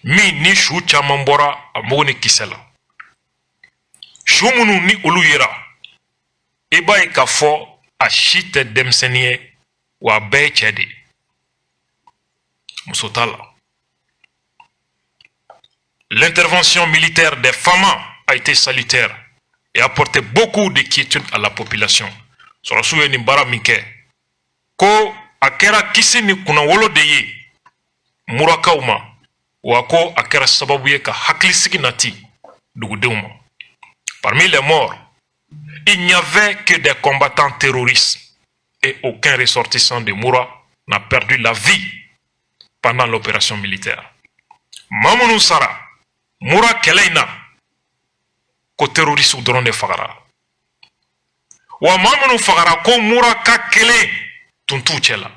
min ni su caman bɔra a mugu ni kisɛ la. Su minnu ni olu yera, i b'a ye k'a fɔ a si tɛ denmisɛnnin ye, wa a bɛɛ ye cɛ de ye, muso t'a la. L'intervention militaire des FAMA a été salutaire et a apporté beaucoup de quiétude à la population. Sɔrɔsiw ye nin baara min kɛ, ko a kɛra kisi ni kunnawolo de ye Murakaw ma, wa ko a kɛra sababu ye ka hakilisigi nati dugudenw ma. Parmi les morts, il n'y avait que des combattants terroristes et aucun ressortissant de Moura n'a perdu la vie pendant l'opération militaire. Maa minnu sara Mura kɛlɛ in na, ko terroriste dɔrɔn de fagara. Wa maa minnu fagara, ko Muraka kelen tun t'u cɛ la.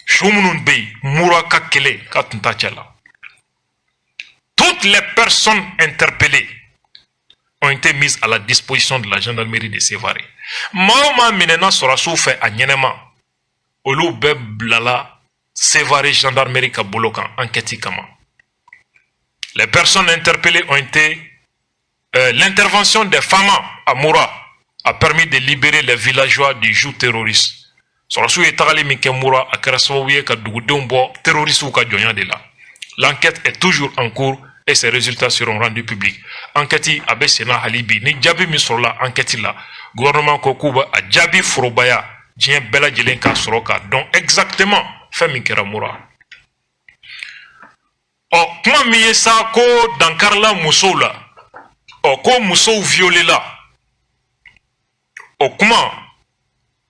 Su minnu bɛ yen, Muraka kelen ka tun t'a cɛ la. Toutes les personnes interpellées ont été mises à la disposition de la gendarmerie de Sévaré. Maa o maa minɛna sɔrɔsiw fɛ a ɲɛnɛma, olu bɛɛ bilala Sévaré gendarmerie ka bolo kan enquête kama. Les personnes interpellées ont été l'intervention des FAMA à Moura a permis de libérer les villageois du joug terroriste. Sɔrɔsiw ye tagali min kɛ Mura, a kɛra sababu ye ka dugudenw bɔ terroristew ka jɔnya de la. L'enquête est toujours en cours et ses résultats seront rendus publics. Enquête a bɛ senna hali bi. Ni jaabi min sɔrɔla enquête la, gouvernement ko k'u bɛ a jaabi forobaya, diɲɛ bɛɛ lajɛlen k'a sɔrɔ k'a dɔn exactement fɛn min kɛra Mura. Ɔ, kuma min ye sa ko dankarila musow la, ɔ, ko musow violé la, o kuma,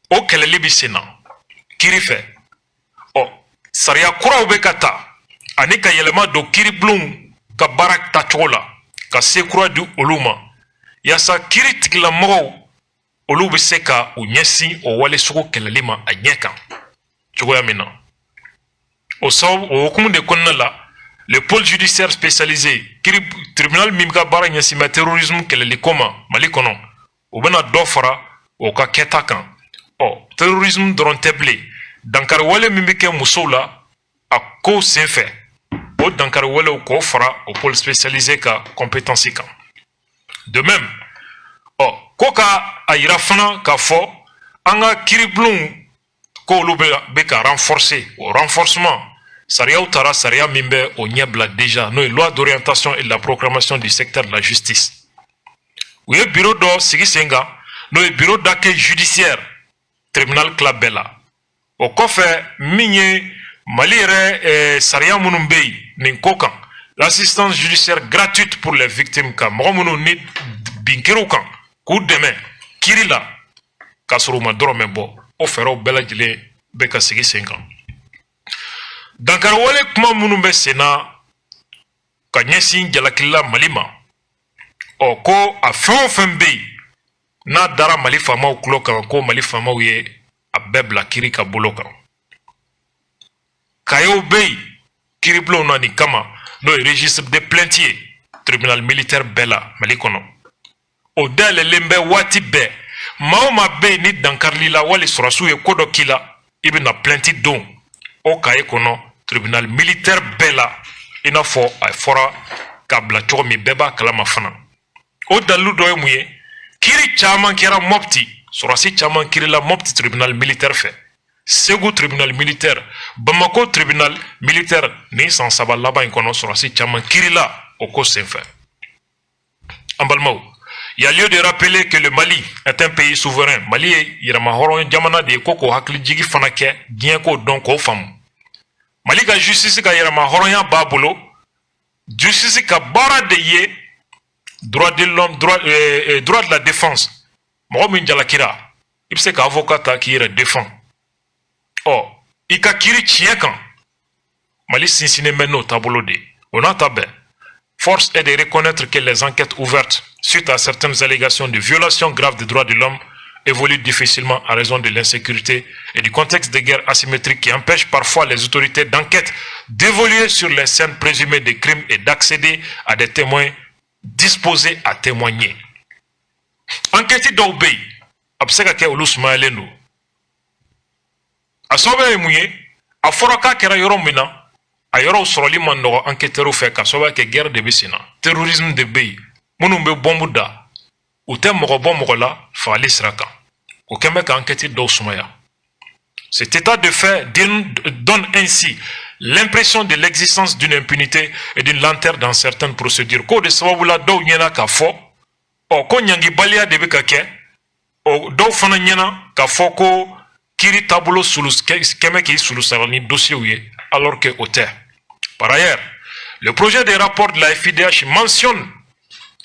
o kɛlɛli bɛ sen na kiri fɛ. Ɔ, sariya kuraw bɛ ka ta ani ka yɛlɛma don kiiribulonw ka baara tacogo la, ka se kura di olu ma, yaasa kiiri tigilamɔgɔw, olu bɛ se ka u ɲɛsin o wale sugu kɛlɛli ma a ɲɛ kan cogoya min na. O sababu, o hukumu de kɔnɔna la, le pôle judiciaire spécialisé, kiiri tribunal min ka baara ɲɛsin bɛ terrorisme kɛlɛli ko ma Mali kɔnɔ, o bɛna dɔ fara o ka kɛta kan. Ɔ, terrorisme dɔrɔn tɛ bilen, dankari wale min bɛ kɛ musow la a ko senfɛ, o dankari walew, k'o fara o pôle spécialisé ka compétence kan. De même, ɔ, ko ka a yira fana k'a fɔ an ka kiiribulonw ko olu bɛ ka renforcer. O renforcement, sariyaw tara, sariya min bɛ o ɲɛbila déjà, n'o ye loi d'orientation et de la programmation du secteur de la justice. U ye bureau dɔ sigi sen kan, n'o ye bureau d'accueil judiciaire, tribunal tila bɛɛ la. O kɔfɛ, min ye Mali yɛrɛ sariya minnu bɛ yen nin ko kan, l'assistance judiciaire gratuite pour les victimes, ka mɔgɔ minnu ni bin kɛr'u kan, k'u dɛmɛ kiiri la k'a sɔrɔ u ma dɔrɔmɛ bɔ, o fɛɛrɛw bɛɛ lajɛlen bɛ ka sigi sen kan. Dankariwale kuma minnu bɛ sen na ka ɲɛsin jalakilila Mali ma, ɔ ko a fɛn o fɛn bɛ yen n'a dara Mali faamaw tulo kan, ko Mali faamaw ye a bɛɛ bila kiiri ka bolo kan. Kayew bɛ yen kiiribulonw na nin kama, n'o ye registre de plainte ye, tribunal militaire bɛɛ la Mali kɔnɔ. O dayɛlɛlen bɛ waati bɛɛ. Maa o maa bɛ yen ni dankarili la wali sɔrɔsiw ye ko dɔ k'i la, i bɛna plainte don o kaye kɔnɔ tribunal militaire bɛɛ la, i n'a fɔ a fɔra k'a bila cogo min, bɛɛ b'a kalama fana. O dalilu dɔ ye mun ye? Kiiri caman kɛra Mɔpti, sɔrɔsi caman kiirila Mɔpti tribunal militaire fɛ, Segu tribunal militaire, Bamako tribunal militaire. Nin san 3 laban in kɔnɔ, sɔrɔsi caman kiirila o ko senfɛ. An balimaw, il y a lieu de rappeler que le Mali est un pays souverain. Mali ye yɛrɛmahɔrɔn jamana de ye, ko k'o hakilijigi fana kɛ, diɲɛ k'o dɔn, k'o faamu. Mali ka justice ka yɛrɛmahɔrɔnya b'a bolo. Justice ka baara de ye droit de l'homme, droit de la défense. Mɔgɔ min jalakira, i bɛ se ka avocat ta k'i yɛrɛ défend, ɔ i ka kiiri tiɲɛ kan. Mali sinsinnen bɛ n'o taabolo de ye. O n'a ta bɛɛ, force est de reconnaître que les enquêtes ouvertes suite à certaines allégations de violations graves des droits de l'homme évoluent difficilement à raison de l'insécurité et du contexte de guerre asymétrique qui empêche parfois les autorités d'enquête d'évoluer sur les scènes présumées de crimes et d'accéder à des témoins disposés à témoigner. Enquête dɔw bɛ yen, a bɛ se ka kɛ olu sumayalen don. A sababu ye mun ye? A fɔra k'a kɛra yɔrɔ min na, a yɔrɔw sɔrɔli man nɔgɔ enquêteurs fɛ, ka sababu kɛ guerre de bɛ sen na, terrorisme de bɛ yen, minnu bɛ bɔnbu da, u tɛ mɔgɔ bɔ mɔgɔ la fagali sira kan. O kɛn bɛ ka enquête dɔw sumaya. Cet état de fait donne ainsi l'impression de l'existence d'une impunité et d'une lenteur dans certaines procédures. K'o de sababu la, dɔw ɲɛna k'a fɔ ɔ ko ɲangibaliya de bɛ ka kɛ, ɔ dɔw fana ɲɛna k'a fɔ ko kiiri taabolo sulu kɛmɛ k'i sulu sara ni dossiers ye, alors que o tɛ. Par ailleurs, le projet de rapport de la FIDH mentionne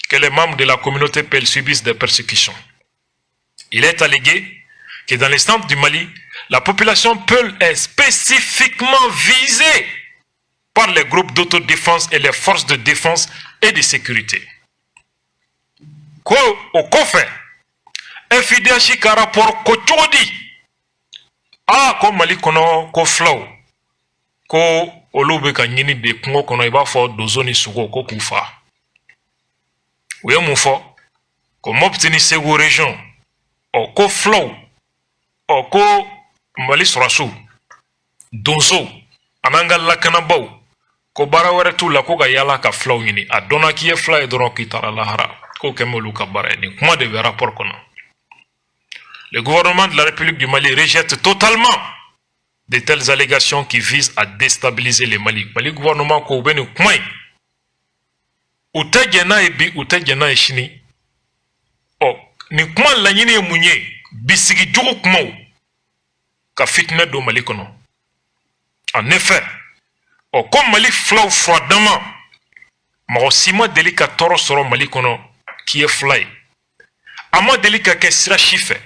que les membres de la communauté Peul subissent des persécutions. Il est allégué que dans les centres du Mali, la population Peul est spécifiquement visée par les groupes d'autodéfense et les forces de défense et de sécurité. Ko o kɔfɛ, FIDH ka rapport ko cogo di? Aa, ko Mali kɔnɔ, ko filaw, ko olu bɛ ka ɲini de kungo kɔnɔ i b'a fɔ donso ni sogo, ko k'u fa. U ye mun fɔ? Ko Mopti ni Segu région, ɔ ko filaw, ɔ ko Mali sɔrɔsiw, donsow an'an ka lakanabaw, ko baara wɛrɛ t'u la ko ka yala ka filaw ɲini. A dɔnna k'i ye fila ye dɔrɔn, k'i taara lahara. K'o kɛ olu ka baara ye. Nin kuma de bɛ rapport kɔnɔ. Le gouvernement de la République du Mali rejette totalement de telles allégations qui visent à déstabiliser le Mali. Mali gouvernement ko u bɛ nin kuma in, u tɛ jɛn n'a ye bi, u tɛ jɛn n'a ye sini. Ɔ nin kuma laɲini ye mun ye? Bisigi jugu kumaw ka fitinɛ don Mali kɔnɔ. En effet, ɔ ko Mali filaw furadama, mɔgɔ si ma deli ka tɔɔrɔ sɔrɔ Mali kɔnɔ k'i ye fila ye. A ma deli ka kɛ sira si fɛ.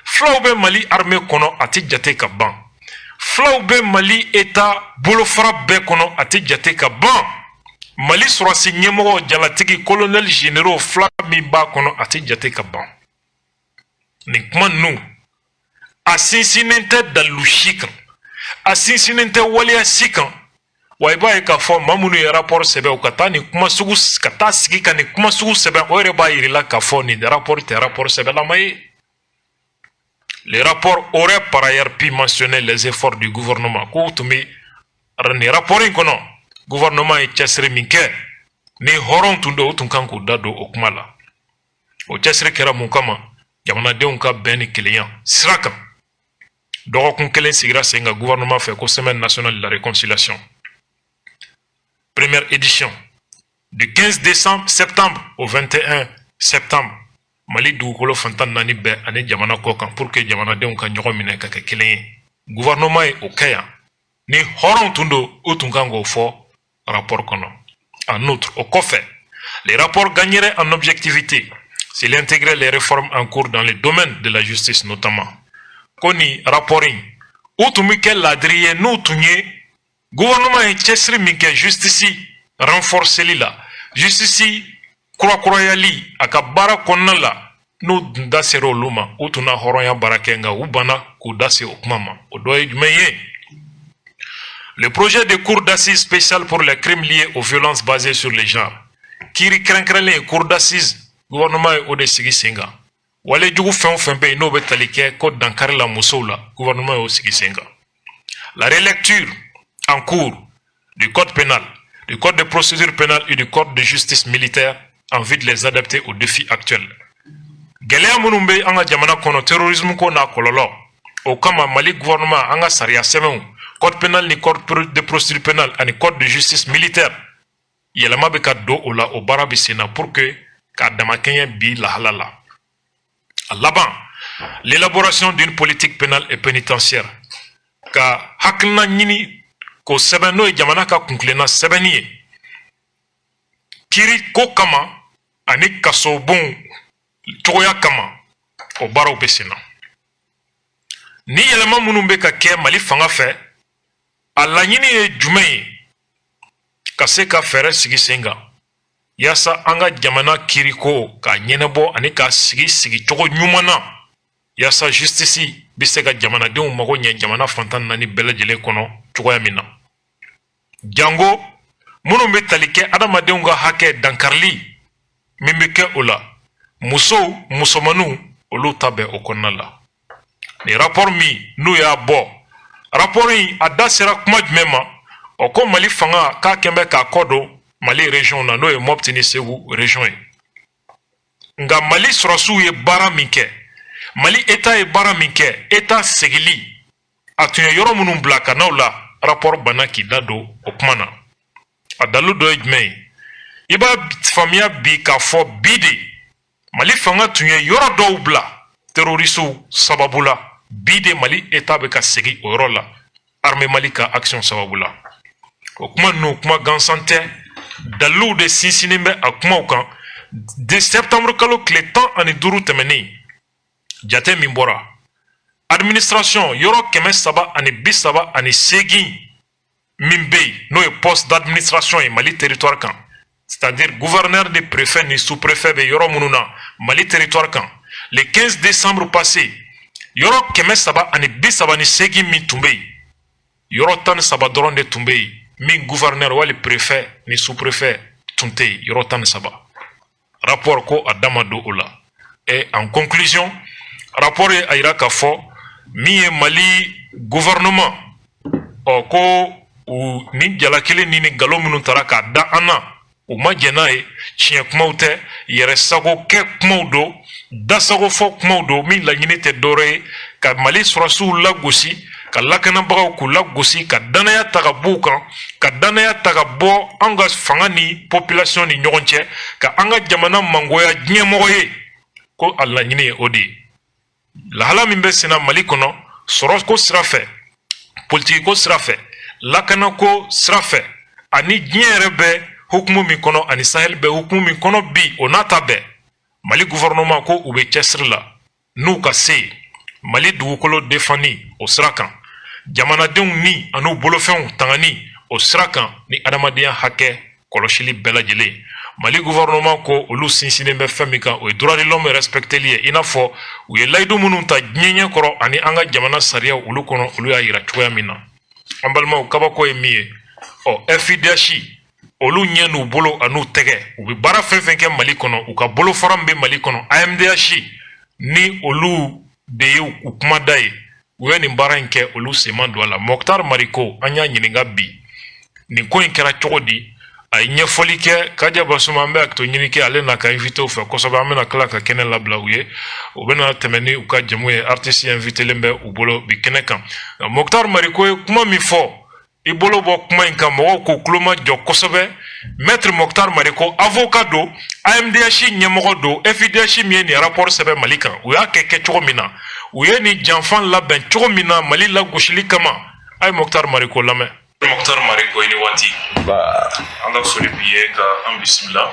Filaw bɛ Mali armée kɔnɔ, a tɛ jate ka ban. Filaw bɛ Mali État bolofara bɛɛ kɔnɔ, a tɛ jate ka ban. Mali sɔrɔsi ɲɛmɔgɔ, jalatigi, colonel, généraux, fila min b'a kɔnɔ, a tɛ jate ka ban. Nin kuma ninnu, a sinsinnen tɛ dalilu si kan, a sinsinnen tɛ waleya si kan. Wa i b'a ye k'a fɔ maa minnu ye rapport sɛbɛn, u ka taa nin kuma sugu, ka taa sigi ka nin kuma sugu sɛbɛn, o yɛrɛ b'a yir'i la k'a fɔ nin rapport tɛ rapport sɛbɛnlama ye. Le rapport aurait par ailleurs pu mentionner les efforts du gouvernement. K'o tun bɛ nin rapport in kɔnɔ, gouvernement ye cɛsiri min kɛ, ni hɔrɔn tun don, o tun kan k'u da don o kuma la. O cɛsiri kɛra mun kama? Jamanadenw ka bɛn ni kelenya sira kan. Dɔgɔkun kelen sigira sen kan gouvernement fɛ ko Semaine nationale de la réconciliation, première édition, du 15 décembre septembre au 21 septembre, Mali dugukolo fan 14 bɛɛ ani jamana kɔ kan, pour que jamanadenw ka ɲɔgɔn minɛ ka kɛ kelen ye. Gouvernement ye o kɛ yan. Ni hɔrɔnw tun don, u tun kan k'o fɔ rapport kɔnɔ. En outre, o kɔfɛ, les rapports gagneraient en objectivité s'il intégrait les réformes en cours dans le domaine de la justice notamment. Ko ni rapport in u tun bɛ kɛ ladiri ye n'u tun ye gouvernement ye cɛsiri min kɛ justice renforceli la, justice kurakurayali a ka baara kɔnɔna la, n'u tun da sera olu ma, u tun na hɔrɔnya baara kɛ. Nka u banna k'u da se o kuma ma. O dɔ ye jumɛn ye? Le projet de cour d'assises spéciale pour les crimes liés aux violences basées sur le genre. Kiiri kɛrɛnkɛrɛnlen ye, cour d'assises, gouvernement ye o de sigi sen kan. Walejugu fɛn o fɛn bɛ yen n'o bɛ tali kɛ ko dankari la musow la, gouvernement y'o sigi sen kan. La relecture en cours du code pénal, du code de procédure pénale et du code de justice militaire en vue de les adapter aux défis actuels. Gɛlɛya minnu bɛ an ka jamana kɔnɔ, terrorisme ko n'a kɔlɔlɔ, o kama Mali gouvernement, an ka sariya sɛbɛnw, code pénal ni code de procédure pénale ani code de justice militaire, yɛlɛma bɛ ka don o la. O baara bɛ sen na pour que k'a damakɛɲɛ bi lahala la. A laban, l'élaboration d'une politique pénale et pénitentiaire, ka hakilina ɲini k'o sɛbɛn, n'o ye jamana ka kuntilenna sɛbɛnni ye kiiri ko kama ani kasobon cogoya kama, o baaraw bɛ sen na. Ni yɛlɛma minnu bɛ ka kɛ Mali fanga fɛ, a laɲini ye jumɛn ye? Ka se ka fɛɛrɛ sigi sen kan yaasa an ka jamana kiiriko k'a ɲɛnabɔ ani k'a sigi sigicogo ɲuman na, yaasa justice bɛ se ka jamanadenw mago ɲɛ jamana fan 14 bɛɛ lajɛlen kɔnɔ cogoya min na, jango minnu bɛ tali kɛ adamadenw ka hakɛ dankarili min bɛ kɛ o la, musow, musomaninw, olu ta bɛ o kɔnɔna la. Nin rapport min n'u y'a bɔ, rapport in a da sera kuma jumɛn ma? O ko Mali fanga k'a kɛn bɛ k'a kɔ don Mali région na, n'o ye Mopti ni Segu région ye. Nka Mali sɔrɔsiw ye baara min kɛ, Mali État ye baara min kɛ, État segili, a tun ye yɔrɔ minnu bila ka n'aw la, rapport banna k'i da don o kuma na. A dalilu dɔ ye jumɛn ye? I b'a faamuya bi k'a fɔ bi de Mali fanga tun ye yɔrɔ dɔw bila terroristew sababu la. Bi de Mali État bɛ ka segin o yɔrɔ la armée Mali ka action sababu la. O kuma ninnu, kuma gansan tɛ, daliluw de sinsinnen bɛ a kumaw kan. De septembre kalo tile 15 tɛmɛnen, jate min bɔra administration, yɔrɔ 338 min bɛ yen, n'o ye poste d'administration ye Mali territoire kan, c'est-à-dire gouverneur de préfet ni sous-préfet bɛ yɔrɔ minnu na Mali territoire kan, le 15 décembre passé, yɔrɔ 338 min tun bɛ yen, yɔrɔ 13 dɔrɔn de tun bɛ yen min gouverneur wali préfet ni sous-préfet tun tɛ yen, yɔrɔ 13. Rapport ko a da ma don o la. Et en conclusion, rapport ye a yira k'a fɔ min ye Mali gouvernement, ɔ ko u ni jalakili ni nkalon minnu tara k'a da an na, u ma jɛn n'a ye. Tiɲɛ kumaw tɛ, yɛrɛ sago kɛ kumaw don, dasago fɔ kumaw don, min laɲini tɛ dɔwɛrɛ ye ka Mali sɔrɔsiw lagosi, ka lakanabagaw k'u lagosi, ka danaya ta ka b'u kan, ka danaya ta ka bɔ an ka fanga ni population ni ɲɔgɔn cɛ, ka an ka jamana mangoya diɲɛmɔgɔ ye. Ko a laɲini ye o de ye. Lahala min bɛ senna Mali kɔnɔ, sɔrɔko sira fɛ, politikiko sira fɛ, lakanako sira fɛ, ani diɲɛ yɛrɛ bɛ hukumu min kɔnɔ, ani Sahel bɛ hukumu min kɔnɔ bi, o n'a ta bɛɛ, Mali gouvernement ko u bɛ cɛsiri la n'u ka se Mali dugukolo defani o sira kan, jamanadenw ni an'u bolofɛnw tangani o sira kan, ni adamadenya hakɛ kɔlɔsili bɛɛ lajɛlen. Mali gouvernement ko olu sinsinnen bɛ fɛn min kan, o ye droit de l'homme respecteli ye, i n'a fɔ u ye layidu minnu ta diɲɛ ɲɛkɔrɔ ani an ka jamana sariyaw olu kɔnɔ, olu y'a yira cogoya min na. An balimaw, kabako ye min ye, ɔ FIDH, olu ɲɛ n'u bolo an'u tɛgɛ, u bɛ baara fɛn fɛn kɛ Mali kɔnɔ, u ka bolofara min bɛ Mali kɔnɔ, AMDH, ni olu de ye u kumada ye, u ye nin baara in kɛ, olu sen ma don a la. Mokhtar Mariko, an y'a ɲininka bi, nin ko in kɛra cogo di? A ye ɲɛfɔli kɛ. Kaja Basuma, an bɛ hakɛto ɲini kɛ ale n'a ka invité fɛ kosɛbɛ. An bɛna tila ka kɛnɛ labila u ye, u bɛna tɛmɛ ni u ka jamu ye. Artiste invitélen bɛ u bolo bi kɛnɛ kan. Moctar Mariko ye kuma min fɔ, i bolo bɔ kuma in kan, mɔgɔw k'u tulo majɔ kosɛbɛ. Maître Moctar Mariko, avocat don, AMDH ɲɛmɔgɔ don. FIDH min ye nin rapport sɛbɛn Mali kan, u y'a kɛ kɛcogo min na, u ye nin janfan labɛn cogo min na Mali lagosili kama, a ye Moctar Mariko lamɛn. Moctar Mariko, i ni waati. An ka foli b'i ye, ka an bisimila.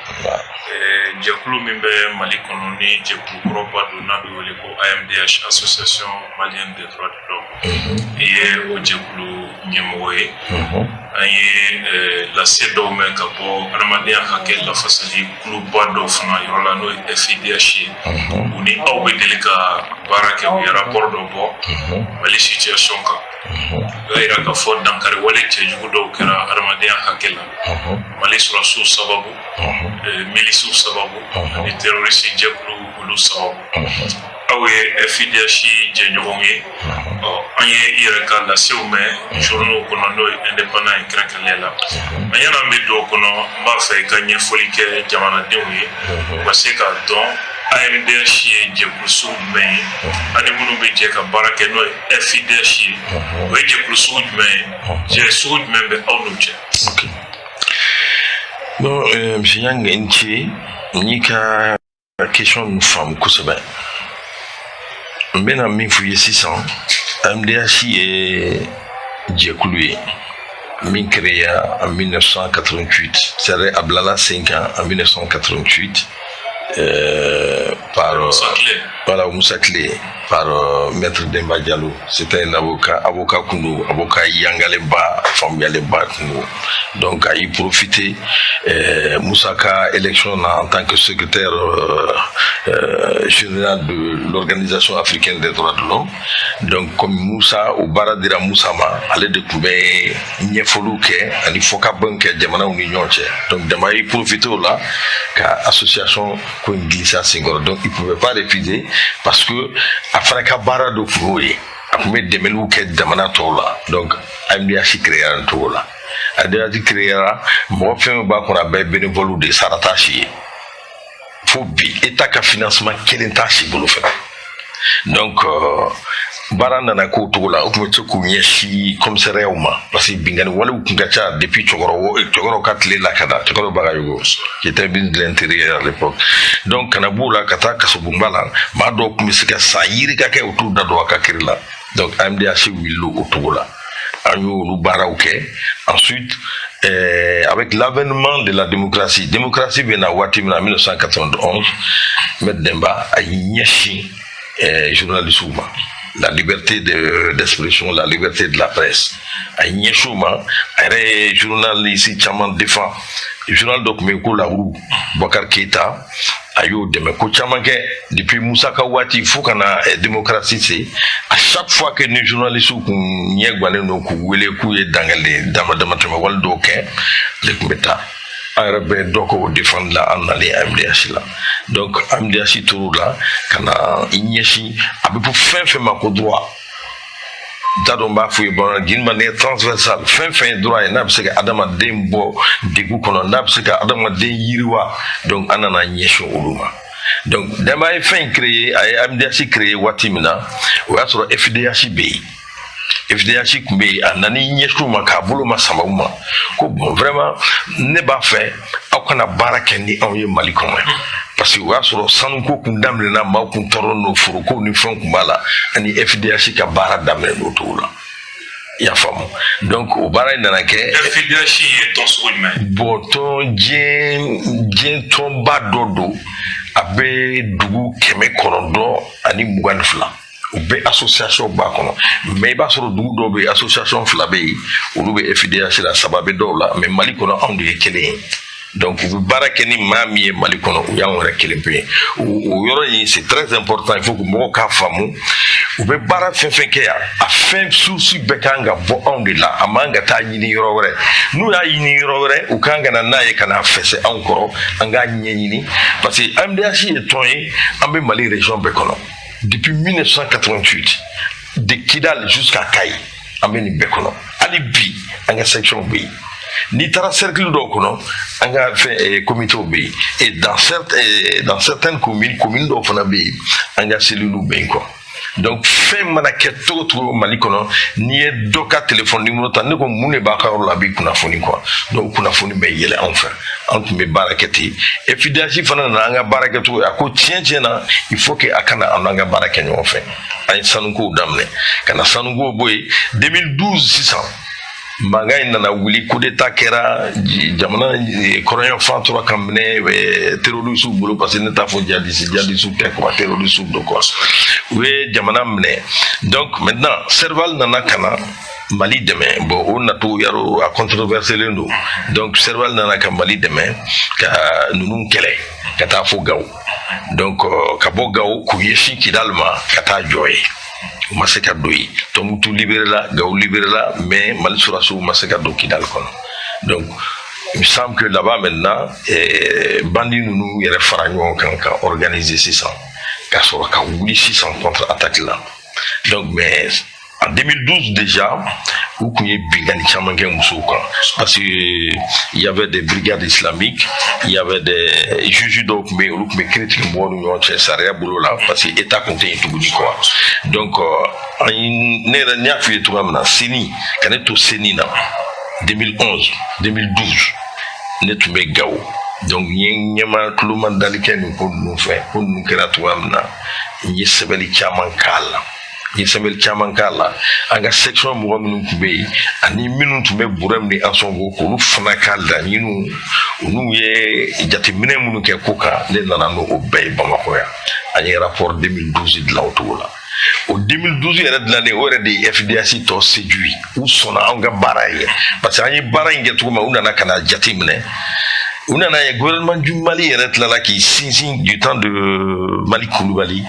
Jɛkulu min bɛ Mali kɔnɔ ni jɛkulu kɔrɔba don, n'a bɛ wele ko AMDH, Association malienne des droits de l'homme, i ye o jɛkulu ɲɛmɔgɔ ye. An ye lase dɔw mɛn ka bɔ adamadenya hakɛ lafasali kuluba dɔw fana yɔrɔ la, n'o ye FIDH ye. U ni aw bɛ deli ka baara kɛ. U ye rapport dɔ bɔ Mali situation kan. U y'a yira k'a fɔ dankari wale cɛjugu dɔw kɛra adamadenya hakɛ la Mali sɔrɔsiw sababu, milisiw sababu ani terroriste jɛkulu olu sababu. Aw ye FIDH jɛɲɔgɔnw ye. Ɔ, an ye i yɛrɛ ka lasew mɛn journaux kɔnɔ, n'o ye Indépendant ye kɛrɛnkɛrɛnnenya la. An ɲɛna an bɛ don o kɔnɔ, n b'a fɛ i ka ɲɛfɔli kɛ jamanadenw ye, u ka se k'a dɔn AMDH ye jɛkulu sugu jumɛn ye, ani minnu bɛ jɛ ka baara kɛ, n'o ye FIDH ye, o ye jɛkulu sugu jumɛn ye, jɛ sugu jumɛn bɛ aw n'u cɛ? Ok. Bon, monsieur Yang, i ni ce. N y'i ka question ninnu faamu kosɛbɛ. N bɛna min f'u ye sisan, AMDH ye jɛkulu ye min créa en 1988, c'est-à-dire a bilala sen kan en 1988 par Moussa Tile. Voilà, Moussa Tile, par Maître Demba Diallo. C'était un avocat, avocat kun don, avocat yangalenba, faamuyalenba kun don. Donc a y'i profité Moussa ka élection na en tant que secrétaire général de l'Organisation africaine des droits de l'homme. Donc comme Moussa, o baara dira Moussa ma, ale de tun bɛ ɲɛfɔliw kɛ ani fɔkabɛnw kɛ jamanaw ni ɲɔgɔn cɛ. Donc Demba y'i profité o la ka association ko in glisser a senkɔrɔ. Donc il pouvait pas refuser parce que a fana ka baara dɔ tun y'o ye, a tun bɛ dɛmɛliw kɛ jamana tɔw la. Donc AMDH créera nin cogo la. AMDH créera, mɔgɔ fɛn fɛn b'a kɔnɔ, a bɛɛ ye bénévole de ye, sara t'a si ye fo bi, État ka financement kelen t'a si bolo fɛnɛ. Donc baara nana k'o cogo la. U tun bɛ se k'u ɲɛsin commissariat ma parce que binkanni walew tun ka ca depuis cɛkɔrɔba cɛkɔrɔba ka tile la ka na cɛkɔrɔba Bagayogo qui était ministre de l'Intérieur à l'époque. Donc ka na b'o la ka taa kasobonba la, maa dɔw tun bɛ se ka san yirika kɛ, u t'u da don a ka kiri la. Donc AMDH wulila o cogo la, an y'olu baaraw kɛ. Ensuite, avec l'avènement de la démocratie, démocratie bɛ na waati min na, 1991, Maître Demba a y'i ɲɛsin journalistes ma, la liberté d'expression, la liberté de la presse. A y'i ɲɛsin o ma, a yɛrɛ ye journaliste caman défend. Journal dɔ tun bɛ yen ko La Roue, Boubacar Keita, a y'o dɛmɛ ko caman kɛ depuis Musa ka waati fo ka na démocratie se. À chaque fois que ni journaliste kun ɲɛ gannen don k'u wele k'u ye dangali dama damatɛmɛ wale dɔw kɛ, ale tun bɛ taa. An yɛrɛ bɛ dɔ kɛ o défendre la an nalen AMDH la. Donc AMDH tor'o la ka na i ɲɛsin a bɛ fɔ fɛn fɛn ma ko droit, n t'a dɔn n b'a f'u ye bamanan d'une manière transversale, fɛn fɛn ye droit ye, n'a bɛ se ka adamaden bɔ degun kɔnɔ, n'a bɛ se ka adamaden yiriwa. Donc an nana ɲɛsin olu ma. Donc Demba ye fɛn in créé, a ye AMDH créé waati min na, o y'a sɔrɔ FIDH bɛ yen. FIDH tun bɛ yen, a nana i ɲɛsin u ma k'a bolo ma sama u ma ko bon, vraiment, ne b'a fɛ aw kana baara kɛ ni anw ye Mali kɔnɔ, parce que o y'a sɔrɔ sanuko kun daminɛna, maaw kun tɔɔrɔ n'o foroko ni fɛnw kun b'a la. Ani FIDH ka baara daminɛ n'o cogo la, i y'a faamu. Donc o baara in nana kɛ. FIDH ye tɔn sugu jumɛn ye? Bon, tɔn diɲɛ tɔnba dɔ don, a bɛ dugu 922, u bɛ association b'a kɔnɔ. Mais i b'a sɔrɔ dugu dɔw bɛ yen, association fila bɛ yen, olu bɛ FIDH la, saba bɛ dɔw la, mais Mali kɔnɔ anw de ye kelen ye. Donc u bɛ baara kɛ ni maa min ye Mali kɔnɔ, o y'anw yɛrɛ kelen pe ye. O yɔrɔ in, c'est très important, il faut que mɔgɔw k'a faamu. U bɛ baara fɛn fɛn kɛ yan, a fɛn source bɛɛ kan ka bɔ anw de la, a man ka taa ɲini yɔrɔ wɛrɛ. N'u y'a ɲini yɔrɔ wɛrɛ, u kan ka na n'a ye ka n'a fɛsɛ anw kɔrɔ, an k'a ɲɛɲini, parce que AMDH ye tɔn ye, an bɛ Mali région bɛɛ kɔnɔ depuis 1988, de Kidal jusqu'à Kayes, an bɛ nin bɛɛ kɔnɔ. Hali bi an ka section bɛ yen. N'i taara cercle dɔw kɔnɔ, an ka fɛn comitéw bɛ yen, et dans certaines communes, commune dɔw fana bɛ yen, an ka cellules bɛ yen quoi. Donc fɛn mana kɛ cogo cogo Mali kɔnɔ, n'i ye dɔ ka téléphone numéro ta, ne ko mun de b'a ka yɔrɔ la, a b'i kunnafoni quoi. Donc kunnafoni bɛ yɛlɛ anw fɛ. An tun bɛ baara kɛ ten. FIDH fana nana an ka baara kɛcogo ye. A ko tiɲɛ tiɲɛ na, il faut que a ka na an n'an ka baara kɛ ɲɔgɔn fɛ. An ye sanukow daminɛ ka na sanukow bɔ yen. 2012 sisan, mankan in nana wuli, coup d'état kɛra, jamana kɔrɔnyanfan tora ka minɛ terroristew bolo, parce que ne t'a fɔ jihadiste, jihadiste tɛ quoi, terroristew don quoi. U ye jamana minɛ. Donc maintenant Serval nana ka na Mali dɛmɛ. Bon, o nacogo yaro a controverselen don. Donc Serval nana ka Mali dɛmɛ ka ninnu kɛlɛ ka taa fo Gawo. Donc ka bɔ Gawo k'u ɲɛsin Kidali ma ka taa jɔ ye, u ma se ka don yen. Tɔnbukutu libéré la, Gawo libéré la, mais Mali sɔrɔdasiw ma se ka don Kidali kɔnɔ. Donc il me semble que là-bas maintenant, bandi ninnu yɛrɛ fara ɲɔgɔn kan ka organiser sisan, ka sɔrɔ ka wuli sisan contre attaque la. Donc mais en 2012 déjà, u tun ye binkanni caman kɛ musow kan, parce que il y avait des brigades islamiques, il y avait des juges dɔw tun bɛ yen, olu tun bɛ kiiri tigɛ mɔgɔw ni ɲɔgɔn cɛ sariya bolo la, parce que état tun tɛ yen tuguni quoi. Donc an ne yɛrɛ, n y'a f'i ye cogoya min na, CENI ka ne to CENI na 2011 2012, ne tun bɛ Gawo. Donc n ye ɲɛma tuloma dali kɛ nin ko ninnu fɛ. Ko ninnu kɛra cogoya min na, n ye sɛbɛnni caman k'a la, n ye sɛbɛnni caman k'a la. An ka section mɔgɔ minnu tun bɛ yen ani minnu tun bɛ Burɛmu ni Ansɔngo, k'olu fana ka laɲiniw, olu ye jateminɛ minnu kɛ ko kan, ne nana n'o bɛɛ ye Bamakɔ yan. An ye rapport 2012 dilan o cogo la. O 2012 yɛrɛ dilannen, o yɛrɛ de ye FDH tɔ séduit. U sɔnna anw ka baara ye, parce que an ye baara in kɛ cogo min, u nana ka na jate minɛ. U nana ye gouvernement du Mali yɛrɛ tilala k'i sinsin, du temps de Mali Kulubali,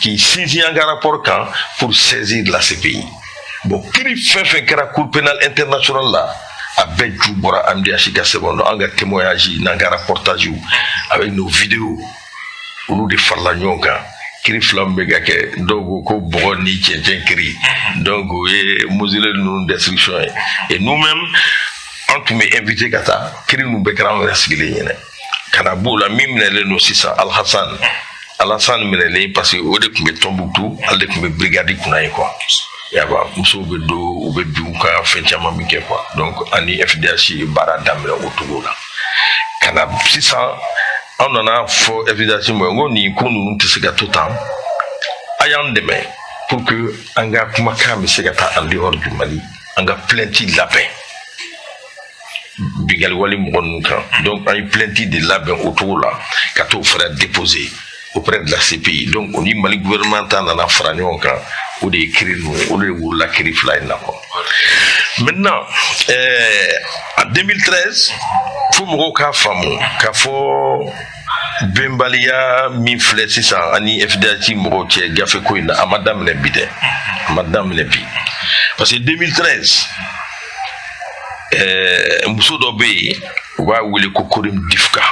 k'i sinsin an ka rapport kan pour saisir la CPI. Bon, kiri fɛn fɛn kɛra Cour pénale internationale la, a bɛɛ ju bɔra AMDH ka sɛbɛn dɔn. An ka témoignage n'an ka reportage avec nos vidéos, olu de farala ɲɔgɔn kan. Kiri fila min bɛ ka kɛ, dɔw ko ko bɔgɔ ni cɛncɛn kiri, donc o ye mausolée ninnu destruction ye. Et nous-mêmes, an tun bɛ invité ka taa kiri ninnu bɛɛ kɛra anw yɛrɛ sigilen ɲɛnɛ. Ka na b'o la, min minɛlen don sisan, Alhasan, Alhasan minɛlen, parce que o de tun bɛ Tɔnbukutu, ale de tun bɛ brigade kunna ye quoi. Yaba musow bɛ don, u bɛ bin u kan, fɛn caman bɛ kɛ quoi. Donc ani FDH ye baara daminɛ o cogo la. Ka na sisan, an nana fɔ FDH ma n ko nin ko ninnu tɛ se ka to tan, a y'an dɛmɛ pour que an ka kumakan bɛ se ka taa en dehors du Mali, an ka plainte labɛn binkanni wale mɔgɔ ninnu kan. Donc an ye plainte de labɛn o cogo la ka t'o fana déposer auprès de la CPI. Donc o ni Mali gouvernement ta nana fara ɲɔgɔn kan, o de ye kiri ninnu, o de wolola kiri fila in na quoi. Maintenant en 2013, fo mɔgɔw k'a faamu k'a fɔ bɛnbaliya min filɛ sisan ani FDH mɔgɔw cɛ gafe ko in na, a ma daminɛ bi dɛ, a ma daminɛ bi, parce que 2013, muso dɔ bɛ yen, u b'a wele ko Korim Difka,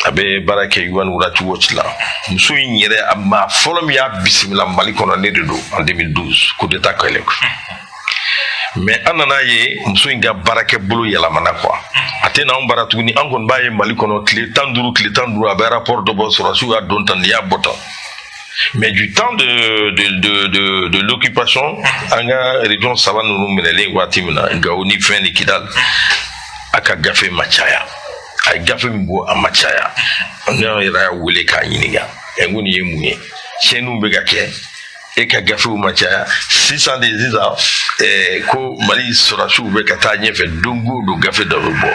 a bɛ baara kɛ Human Rights Watch la. Muso in yɛrɛ, a maa fɔlɔ min y'a bisimila Mali kɔnɔ, ne de don en 2012, coup d'état kɛlen. Mais an nana ye muso in ka baarakɛ bolo yɛlɛmana quoi. A tɛ n'anw bara tuguni. An kɔni b'a ye Mali kɔnɔ tile 15, tile 15, a bɛ rapport dɔ bɔ, sɔrɔdasiw y'a don tan, nin y'a bɔ tan. Mais du temps de l'occupation, an ka région saba ninnu minɛlen waati min na, Gawo ni fɛn ni Kidal, a ka gafe ma caya. A ye gafe min bɔ, a ma caya. An yɛrɛ y'a wele k'a ɲininka ɛ, n ko nin ye mun ye, tiɲɛniw bɛ ka kɛ, e ka gafew ma caya sisan de? Sisan ko Mali sɔrɔdasiw bɛ ka taa ɲɛfɛ, don o don gafe dɔ bɛ bɔ.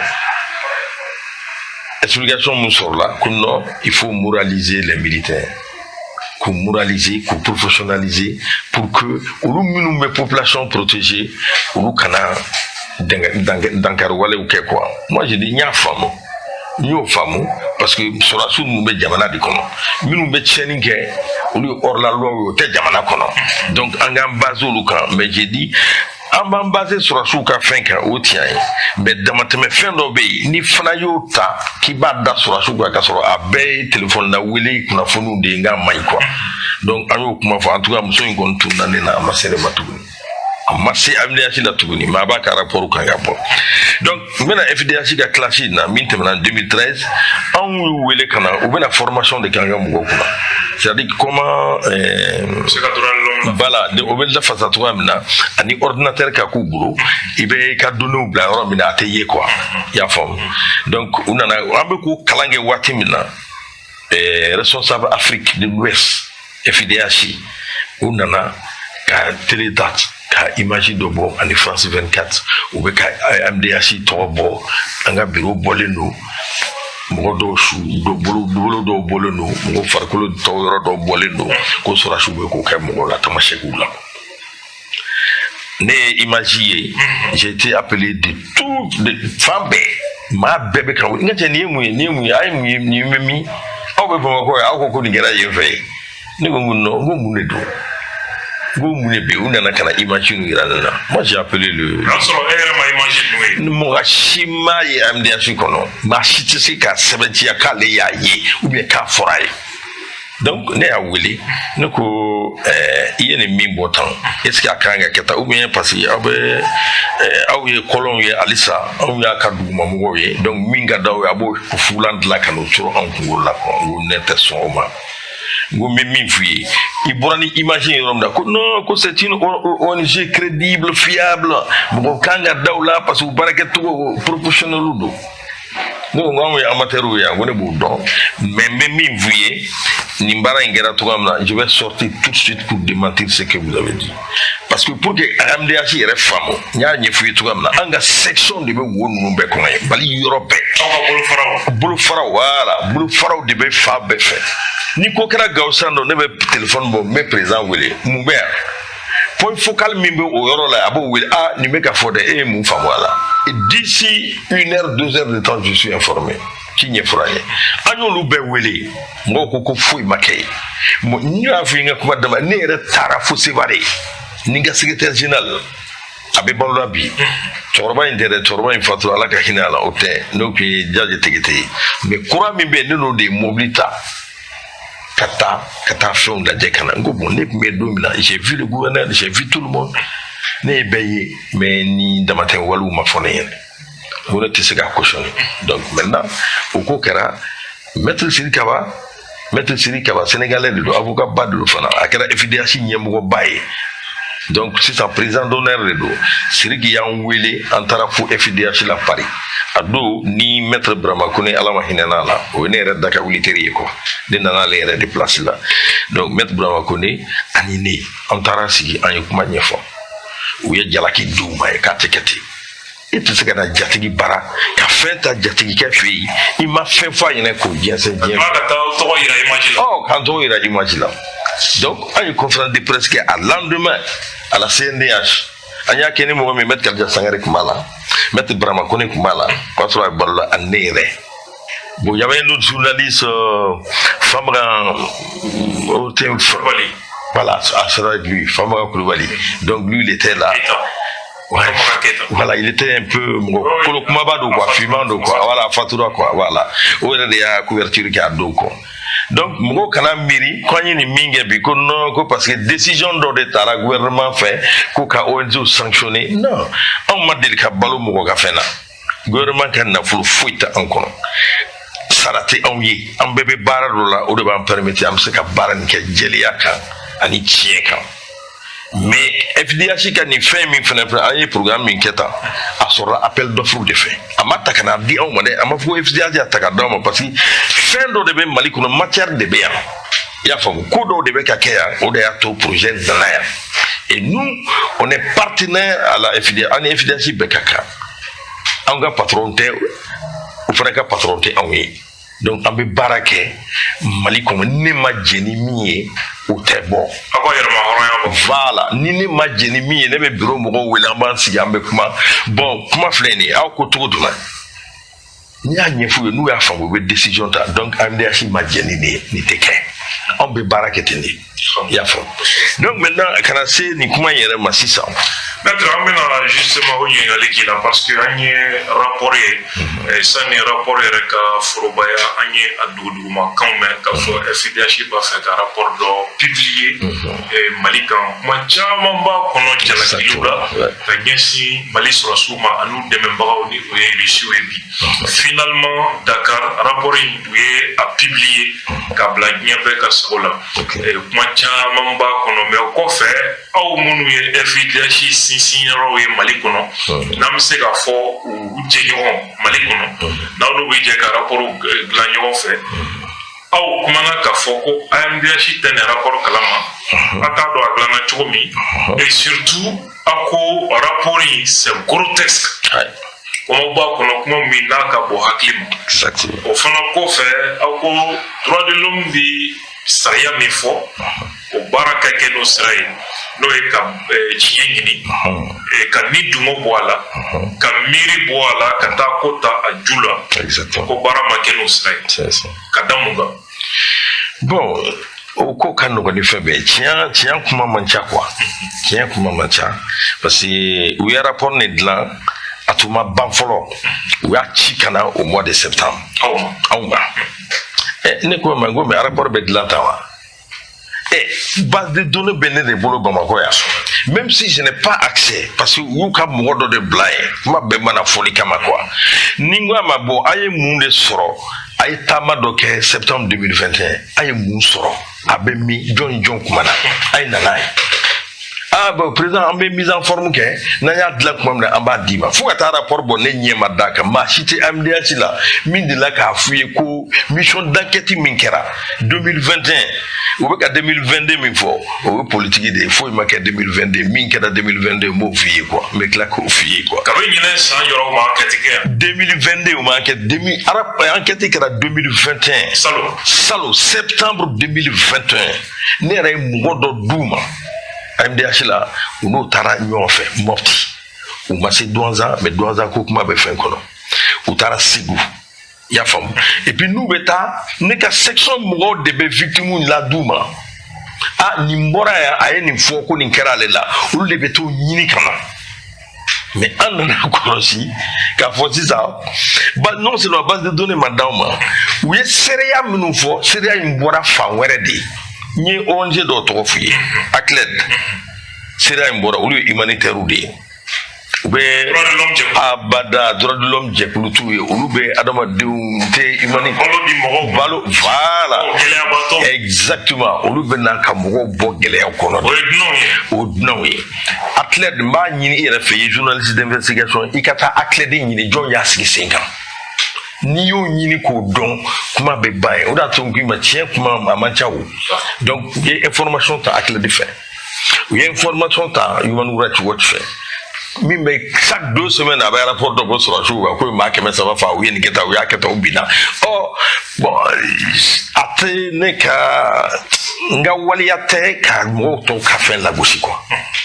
Explication mun sɔrɔla? Ko non, il faut moraliser les militaires, k'u moraliser, k'u professionnaliser, pour que olu minnu bɛ population protéger, olu kana dankari walew kɛ quoi. Moi je dis, n y'a faamu, n y'o faamu, parce que sɔrɔdasiw ninnu bɛ jamana de kɔnɔ, minnu bɛ tiɲɛni kɛ, olu ye hors la loi ye, o tɛ jamana kɔnɔ. Donc an k'an base olu kan. Mais j'ai dit, an b'an base sɔrɔdasiw ka fɛn kan, o tiɲɛ ye, mais damatɛmɛ fɛn dɔ bɛ yen, ni fana y'o ta k'i b'a da sɔrɔdasiw kan, k'a sɔrɔ a bɛɛ ye telefɔni na wele kunnafoniw de ye, n k'a man ɲi quoi. Donc an y'o kuma fɔ. En tout cas, muso in kɔni tununa ne na, a ma se ne ma tuguni. A ma se AMDH la tuguni, mais a b'a ka rapport kan ka bɔ. Donc n bɛna FIDH ka classe in na min tɛmɛna 2013, anw y'u wele ka na, u bɛna formation de kɛ an ka mɔgɔw kunna, c'est à dire comment voilà, o bɛ lafasa cogoya min na, ani ordinateur ka k'u bolo, i bɛ i ka données bila yɔrɔ min na, a tɛ ye quoi, i y'a faamu. Donc u nana, an bɛ k'o kalan kɛ waati min na, responsable Afrique de l'Ouest FIDH, u nana ka télé ta ka image dɔ bɔ ani France 24, u bɛ ka AMDH tɔgɔ bɔ, an ka bureau bɔlen don, mɔgɔ dɔw su bolo, bolo dɔw bɔlen don, mɔgɔ farikolo tɔw yɔrɔ dɔw bɔlen don, ko sɔrɔdasiw bɛ k'o kɛ mɔgɔw la, tamasɛkiw la. Ne ye image ye, j'ai été appelé de tout, de fan bɛɛ, maa bɛɛ bɛ ka wele: n ka cɛ, nin ye mun ye? Nin ye mun ye? A ye mun ye? Nin bɛ min? Aw bɛ Bamakɔ yan, aw ko ko nin kɛra yen fɛ yen. Ne ko n ko non, n ko mun de don? N ko mun de bɛ yen? U nana ka na image ninnu yira ne la. Moi, j'ai appelé le O y'a sɔrɔ e yɛrɛ ma image ninnu ye? Mɔgɔ si m'a ye AMDH kɔnɔ, maa si tɛ se k'a sɛbɛntiya k'ale y'a ye ou bien k'a fɔra a ye. Donc ne y'a wele, ne ko i ye nin min bɔ tan, est ce que a kan ka kɛ tan ou bien? Parce que aw bɛ aw ye kɔlɔnw ye halisa, anw y'a ka dugumamɔgɔw ye. Donc min ka d'aw ye, a b'o fulan dilan ka n'o turu anw kunkolo la quoi. N ko ne tɛ sɔn o ma. N ko n bɛ min f'i ye, i bɔra ni image ye yɔrɔ min na, ko non, ko c'est une ONG crédible, fiable, mɔgɔ kan ka da o la parce que u baarakɛcogo professionnel don. Ne ko n ko anw ye amateurs ye yan, ko ne b'o dɔn, mais n bɛ min f'i ye, nin baara in kɛra cogoya min na, je vais sortir tout de suite pour démentir ce que vous avez dit, parce que pour que AMDH yɛrɛ faamu, n y'a ɲɛf'i ye cogoya min na, an ka section de bɛ wo ninnu bɛɛ kɔnɔ ye Mali yɔrɔ bɛɛ. Aw ka bolofaraw. Bolofaraw, voilà, bolofaraw de bɛ fan bɛɛ fɛ. Ni ko kɛra Gawo sisan nɔ, ne bɛ téléphone bɔ, n bɛ président wele, mun bɛ yan? Point focal min bɛ o yɔrɔ la, a b'o wele: ah, nin bɛ ka fɔ dɛ, e ye mun faamu a la? Et d'ici une heure, 2 heures de temps, je suis informé. Ci ɲɛfɔra an ye, an y'olu bɛɛ wele, mɔgɔw ko ko foyi ma kɛ yen. N y'a fɔ i ka kuma dama, ne yɛrɛ taara fo Sevare ni n ka secrétaire général, a bɛ balo la bi, cɛkɔrɔba in tɛ dɛ, cɛkɔrɔba in fatura, Ala ka hinɛ a la, o tɛ, n'o tun ye Jaje Tegete ye. Mais kura min bɛ yen, ne n'o de ye mobili ta ka taa fɛnw lajɛ ka na. N ko bon, ne tun bɛ don min na, j'ai vu le gouverneur, j'ai vu tout le monde, ne ye bɛɛ ye, mais ni damatɛmɛ walew ma fɔ ne ɲɛna, n ko ne tɛ se k'a cautionner. Donc maintenant, o ko kɛra, maître Siri Kaba, maître Siri Kaba, sénégalais de don, avocat ba de don fana, a kɛra FIDH ɲɛmɔgɔba ye. Donc sisan président d'honneur de don. Siriki y'an wele, an taara fo FIDH la Paris. A don ni maître Burama Kone, Ala ma hinɛ n'a la, o ye ne yɛrɛ da ka wuli teri ye quoi, ne nana ale yɛrɛ de place la. Donc maître Burama Kone ani ne, an taara sigi, an ye kuma ɲɛfɔ, u ye jalaki d'u ma ye k'a tɛ kɛ ten. E tɛ se ka na jatigi bara ka fɛn ta jatigikɛ fɛ yen, i ma fɛn fɔ a ɲɛna k'o jɛnsɛn diɲɛ. Ka taa tɔgɔ yira image la. Ɔ, k'an tɔgɔ yira image la. Donc an ye conférence de presse kɛ a lendemain à la CNDH. An y'a kɛ ni mɔgɔ min, maître Kalija Sangare tun b'a la, maître Barama Kone tun b'a la, o y'a sɔrɔ a bɛ balo la, ani ne yɛrɛ. Bon, il y avait un autre journaliste, Famara, voilà, ça lui, Famara Koulibaly. Donc lui, il était là. Ouais. Voilà, il était un peu kolo kumaba don quoi, finman don quoi, voilà, fatura quoi, voilà. O yɛrɛ de y'a couverture kɛ a don quoi. Donc mɔgɔw kana miiri ko an ye nin min kɛ bi, ko non, ko parce que décision dɔ de taara gouvernement fɛ ko ka ONG sanctionner. Non, anw ma deli ka balo mɔgɔ ka fɛn na. Gouvernement ka nafolo foyi tɛ an kɔnɔ, sara tɛ anw ye, an bɛɛ bɛ baara dɔ la, o de b'an permettre an bɛ se ka baara nin kɛ jɛlenya kan ani tiɲɛ kan. Mais FIDH ka nin fɛn min fɛnɛ filɛ, an ye programme min kɛ tan, a sɔrɔla appel d'offre de fɛ. A ma ta ka na di anw ma dɛ, a ma fɔ ko FIDH y'a ta ka d'aw ma, parce que fɛn dɔ de bɛ Mali kɔnɔ, matière de bɛ yan, i y'a faamu, ko dɔw de bɛ ka kɛ yan, o de y'a to projet nana yan. Et nous, on est partenaire à la FIDH, an ni FIDH bɛɛ ka kan, anw ka patron tɛ, o fana ka patron tɛ anw ye. Donc an bɛ baara kɛ Mali kɔnɔ, ni ne ma jɛn ni min ye, o tɛ bɔ. Aw ka yɛrɛma hɔrɔnya bɔ. Voilà, ni ne ma jɛn ni min ye, ne bɛ bureau mɔgɔw wele, an b'an sigi, an bɛ kuma. Bon, kuma filɛ nin ye, aw ko cogo jumɛn? N'i y'a ɲɛf'u ye, n'u y'a faamu, u bɛ décision ta. Donc AMDH ma jɛn ni nin ye, nin tɛ kɛ. Anw bɛ baara kɛ ten de. I y'a faamu? Donc maintenant, ka na se nin kuma in yɛrɛ ma sisan. Maître, an bɛna justement o ɲininkali k'i la, parce que an ye rapport ye. Sani rapport yɛrɛ ka forobaya, an ye a dugudugumakanw mɛn k'a fɔ FIDH b'a fɛ ka rapport dɔ publier Mali kan. Kuma caman b'a kɔnɔ, jalakiliw la ka ɲɛsin Mali sɔrɔsiw ma an'u dɛmɛbagaw, ni o ye Rusiw ye. Bi finalement, Dakar, rapport in, u ye a publier k'a bila diɲɛ bɛɛ ka sago la. Kuma caman b'a kɔnɔ, mais o kɔfɛ, aw minnu ye FIDH sinsin yɔrɔw ye Mali kɔnɔ, n'an bɛ se k'a fɔ u jɛɲɔgɔn Mali kɔnɔ, n'aw n'u bɛ jɛ ka rapport dilan ɲɔgɔn fɛ, aw kumana k'a fɔ ko AMDH tɛ nin rapport kalama, a t'a dɔn a dilanna cogo min, et surtout aw ko rapport in, c'est grotesque. Kuma b'a kɔnɔ, kuma min n'a ka bɔ hakili ma. O fana kɔfɛ, aw ko droit de l'homme bi sariya min fɔ, o baara ka kɛ n'o sira ye, n'o ye ka tiɲɛ ɲini, ka ni dungo bɔ a la, ka miiri bɔ a la, ka taa ko ta a ju la, ko baara ma kɛ n'o sira ye. Ka da mun kan? Bon, o ko ka nɔgɔn ni fɛn bɛɛ ye. Tiɲɛ, tiɲɛ kuma man ca quoi, tiɲɛ kuma man ca, parce que u ye rapport nin dilan, a tun ma ban fɔlɔ. U y'a ci ka na au mois de septembre anw ma. Ne ko ma, n ko mais rapport bɛ dilan tan wa? Base de données bɛ ne de bolo Bamakɔ yan, même si je n'ai pas accès, parce que u y'u ka mɔgɔ dɔ de bila yen kuma bɛɛ mana fɔli kama quoi. Ni n ko a ma, bon, a ye mun de sɔrɔ? A ye taama dɔ kɛ septembre 2021, a ye mun sɔrɔ? A bɛ min? Jɔn ni jɔn kumana? A ye na n'a ye. Ah bon, président, an bɛ mise en forme kɛ, n'an y'a dilan tuma min na, an b'a d'i ma. Fo ka taa rapport bɔ, ne ɲɛ ma d'a kan. Maa si tɛ AMDH la min delila k'a f'u ye ko mission d'enquête min kɛra 2021, u bɛ ka 2022 min fɔ, o ye politique de ye. Foyi ma kɛ 2022. Min kɛra 2022, n b'o f'i ye quoi, n bɛ tila k'o f'i ye quoi. Kabi ɲinɛ san yɔrɔ, ma enquête kɛ yan. 2022, o ma enquête. 2000 enquête kɛra 2021. Salon. Salon, septembre 2021, ne yɛrɛ ye mɔgɔ dɔ d'u ma AMDH la, u n'o taara ɲɔgɔn fɛ Mopti. U ma se Douentza, mais Douentza ko kuma bɛ fɛn kɔnɔ. U taara Segu, i y'a faamu? Et puis n'u bɛ taa, ne ka section mɔgɔw de bɛ victime la d'u ma. A nin bɔra yan, a ye nin fɔ ko nin kɛra ale la, olu de bɛ t'o ɲini ka na. Mais an nana kɔlɔsi k'a fɔ sisan, non seulement base de données ma d'anw ma, u ye seereya minnu fɔ, seereya in bɔra fan wɛrɛ de ye. N ye ONG dɔw tɔgɔ f'u ye, ACLED. Seereya in bɔra, olu ye humanitaires de ye, u bɛ abada droit de l'homme jɛkulu t'u ye, olu bɛ adamadenw tɛ humani Balo di mɔgɔw. Balo, voilà, exactement. Olu bɛ na ka mɔgɔw bɔ gɛlɛya kɔnɔ. O ye dunanw ye. O dunanw ye. ACLED, n b'a ɲini i yɛrɛ fɛ, i ye journaliste d'investigation, i ka taa ACLED ɲini, jɔn y'a sigi sen kan. N'i y'o ɲini k'o dɔn, kuma bɛ ban ye. O de y'a to n k'i ma, tiɲɛ kuma a man ca o. Donc u ye information ta ACLED fɛ, u ye information ta Human Rights Watch fɛ, min bɛ chaque 2 semaines a bɛ rapport dɔ bɔ sɔrɔsiw kan ko ye maa 300 fa, u ye nin kɛ tan, u y'a kɛ tan, u binna. Ɔ bon, a tɛ ne ka, n ka waleya tɛ ka mɔgɔw tɔw ka fɛn lagosi quoi,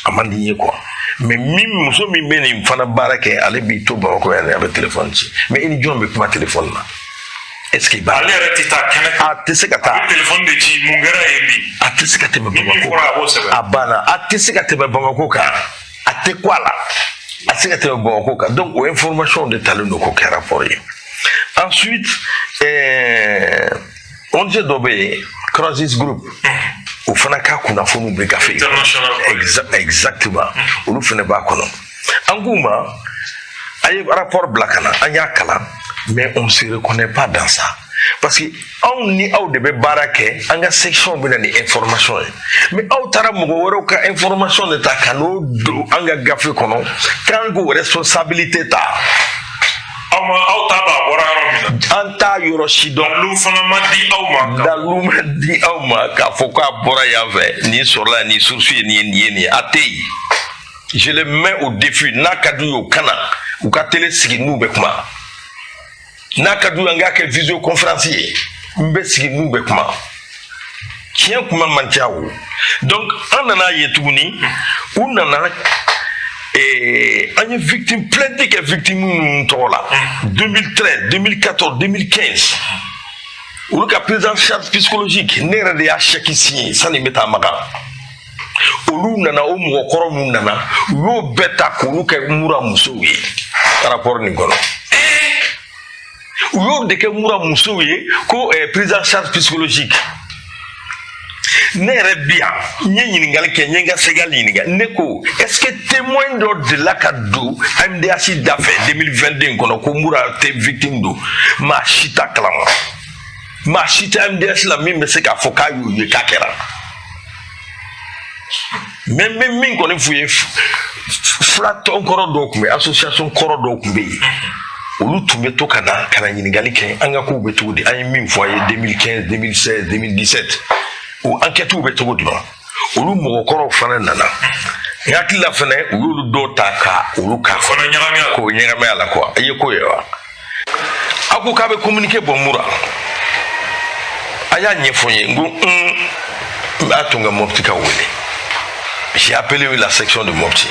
a man di n ye quoi. Mais min muso min bɛ nin fana baara kɛ, ale b'i to Bamakɔ yan, a bɛ téléphone ci. Mais i ni jɔn bɛ kuma téléphone na? Est ce que i b'a Ale yɛrɛ tɛ taa kɛnɛ kan. A tɛ se ka taa. A bɛ téléphone de ci, mun kɛra yen bi? A tɛ se ka tɛmɛ Ni min Bamakɔ. fɔra, a b'o sɛbɛn. A banna. A tɛ se ka tɛmɛ Bamakɔ kan, a tɛ ku a la, a tɛ se ka tɛmɛ Bamakɔ kan. Donc o information de talen don k'o kɛ rapport ye. Ensuite, ONG dɔ bɛ yen, Crisis Group, o fana ka kunnafoniw bɛ gafe in kɔnɔ. International. Exactement, olu fana b'a kɔnɔ. An k'u ma, a ye rapport bila ka na, an y'a kalan, mais on se reconnaît pas dans ça, parce que anw ni aw de bɛ baara kɛ, an ka section bɛ na ni information ye, mais aw taara mɔgɔ wɛrɛw ka information de ta ka n'o don an ka gafe kɔnɔ, k'an k'o responsabilité ta. Aw ma, aw t'a dɔn a bɔra yɔrɔ min na. An t'a yɔrɔ si dɔn. Dalu fana ma di aw ma. Dalu ma di aw ma k'a fɔ k'a bɔra yan fɛ, nin sɔrɔla, nin source ye nin ye, nin ye nin ye, a tɛ yen. Je les mets au défi. N'a ka d'u ye, u kana u ka télé sigi n'u bɛ kuma. N'a ka d'u ye, an k'a kɛ visioconférence ye, n bɛ sigi n'u bɛ kuma. Tiɲɛ kuma man ca o. Donc an nana ye tuguni, u nana an ye victime plainte kɛ, victime minnu tɔgɔ la 2013, 2014, 2015. Olu ka prise en charge psychologique, ne yɛrɛ de y'a chèque signé sani n bɛ taa Makan. Olu nana, o mɔgɔkɔrɔ minnu nana, u y'o bɛɛ ta k'olu kɛ Mura musow ye. Rapport nin kɔnɔ, u y'o de kɛ Mura musow ye ko prise en charge psychologique. Ne yɛrɛ bi yan, n ye ɲininkali kɛ, n ye n ka segal ɲininka. Ne ko: est ce que témoin dɔ delila ka don AMDH da fɛ 2022 in kɔnɔ ko Mura tɛ victime don? Maa si t'a kalama, maa si tɛ AMDH la min bɛ se k'a fɔ k'a y'o ye k'a kɛra. Mais n bɛ min kɔni f'u ye, fila tɔn kɔrɔ dɔw tun bɛ, association kɔrɔ dɔw tun bɛ yen, olu tun bɛ to ka na ka na ɲininkali kɛ an ka kow bɛ cogo di, an ye min fɔ a ye 2015, 2016, 2017, o enquête bɛ cogo di ma. Olu mɔgɔkɔrɔw fana nana, n hakili la fana, u y'olu dɔw ta ka olu k'a fana ɲagami a la. K'o ɲagami a la quoi. I ye ko ye wa? A ko k'a bɛ communiqué bɔ Mura, a y'a ɲɛfɔ n ye. N ko n b'a to n ka Mopti ka wele. J'ai appelé la section de Mopti,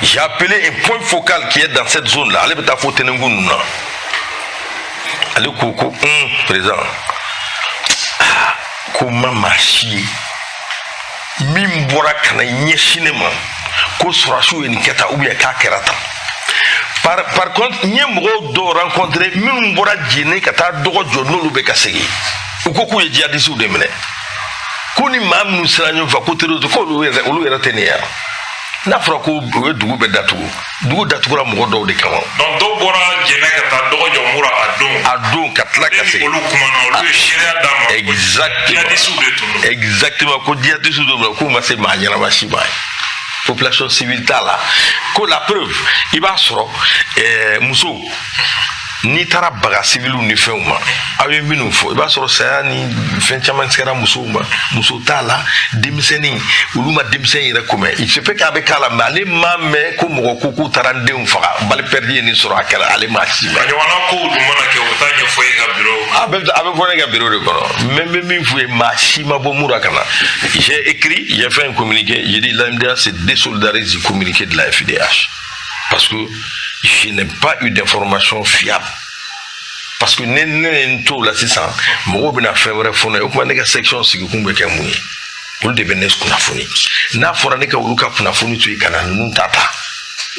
j'ai appelé un point focal qui est dans cette zone là, ale bɛ taa fo Tɛnɛnkun ninnu na. Ale ko ko président, ah, ko ma maa si ye min bɔra ka na ɲɛsin ne ma ko sɔrɔdasiw ye nin kɛ tan ou bien k'a kɛra tan. Par contre, n ye mɔgɔw dɔw rencontré minnu bɔra Jene ka taa dɔgɔ jɔ, n'olu bɛ ka segin, u ko k'u ye jihadisiw de minɛ, ko ni maa minnu sera ɲɔgɔn fɛ ko terroriste, ko olu yɛrɛ tɛ nin ye yan. N'a fɔra ko u ye dugu bɛɛ datugu, dugu datugura mɔgɔ dɔw de kama. Donc dɔw bɔra Jɛnɛ ka taa dɔgɔ jɔ Mura a don. A don, ka tila ka ne ni segin. Olu kumana, olu ye seereya d'a ma ko Exactement. jihadisiw de tun don. Exactement, ko jihadisiw de don, k'u ma se maa ɲɛnama si ma ye, population civile t'a la. Ko la preuve, i b'a sɔrɔ musow, n'i taara baga civiliw ni fɛnw ma, aw ye minnu fɔ, i b'a sɔrɔ saya ni fɛn caman kɛra musow ma. Muso t'a la, denmisɛnnin, olu ma denmisɛnnin yɛrɛ komɛ. Il se peut k'a bɛ k'a la, mais ale m'a mɛn ko mɔgɔ ko k'u taara n denw faga, balle perdue ye nin sɔrɔ, a kɛra, ale m'a si mɛn. A ɲɔgɔnna kow dun mana kɛ, o t'a ɲɛfɔ e ka bureau? A bɛ fɔ ne ka bureau de kɔnɔ, mais n bɛ min f'u ye, maa si ma bɔ Mura ka na. J'ai écrit, j'ai fait un communiqué, j'ai dit: l'AMDH se désolidarise du communiqué de la FIDH parce que je n'ai pas eu d'information fiable, parce que ne ye n t'o la sisan, mɔgɔw bɛna fɛn wɛrɛ fɔ ne ye. O tuma ne ka section sigikun bɛ kɛ mun ye? Olu de bɛ ne kunnafoni. N'a fɔra ne ka olu ka kunnafoni to yen ka na ninnu ta ta,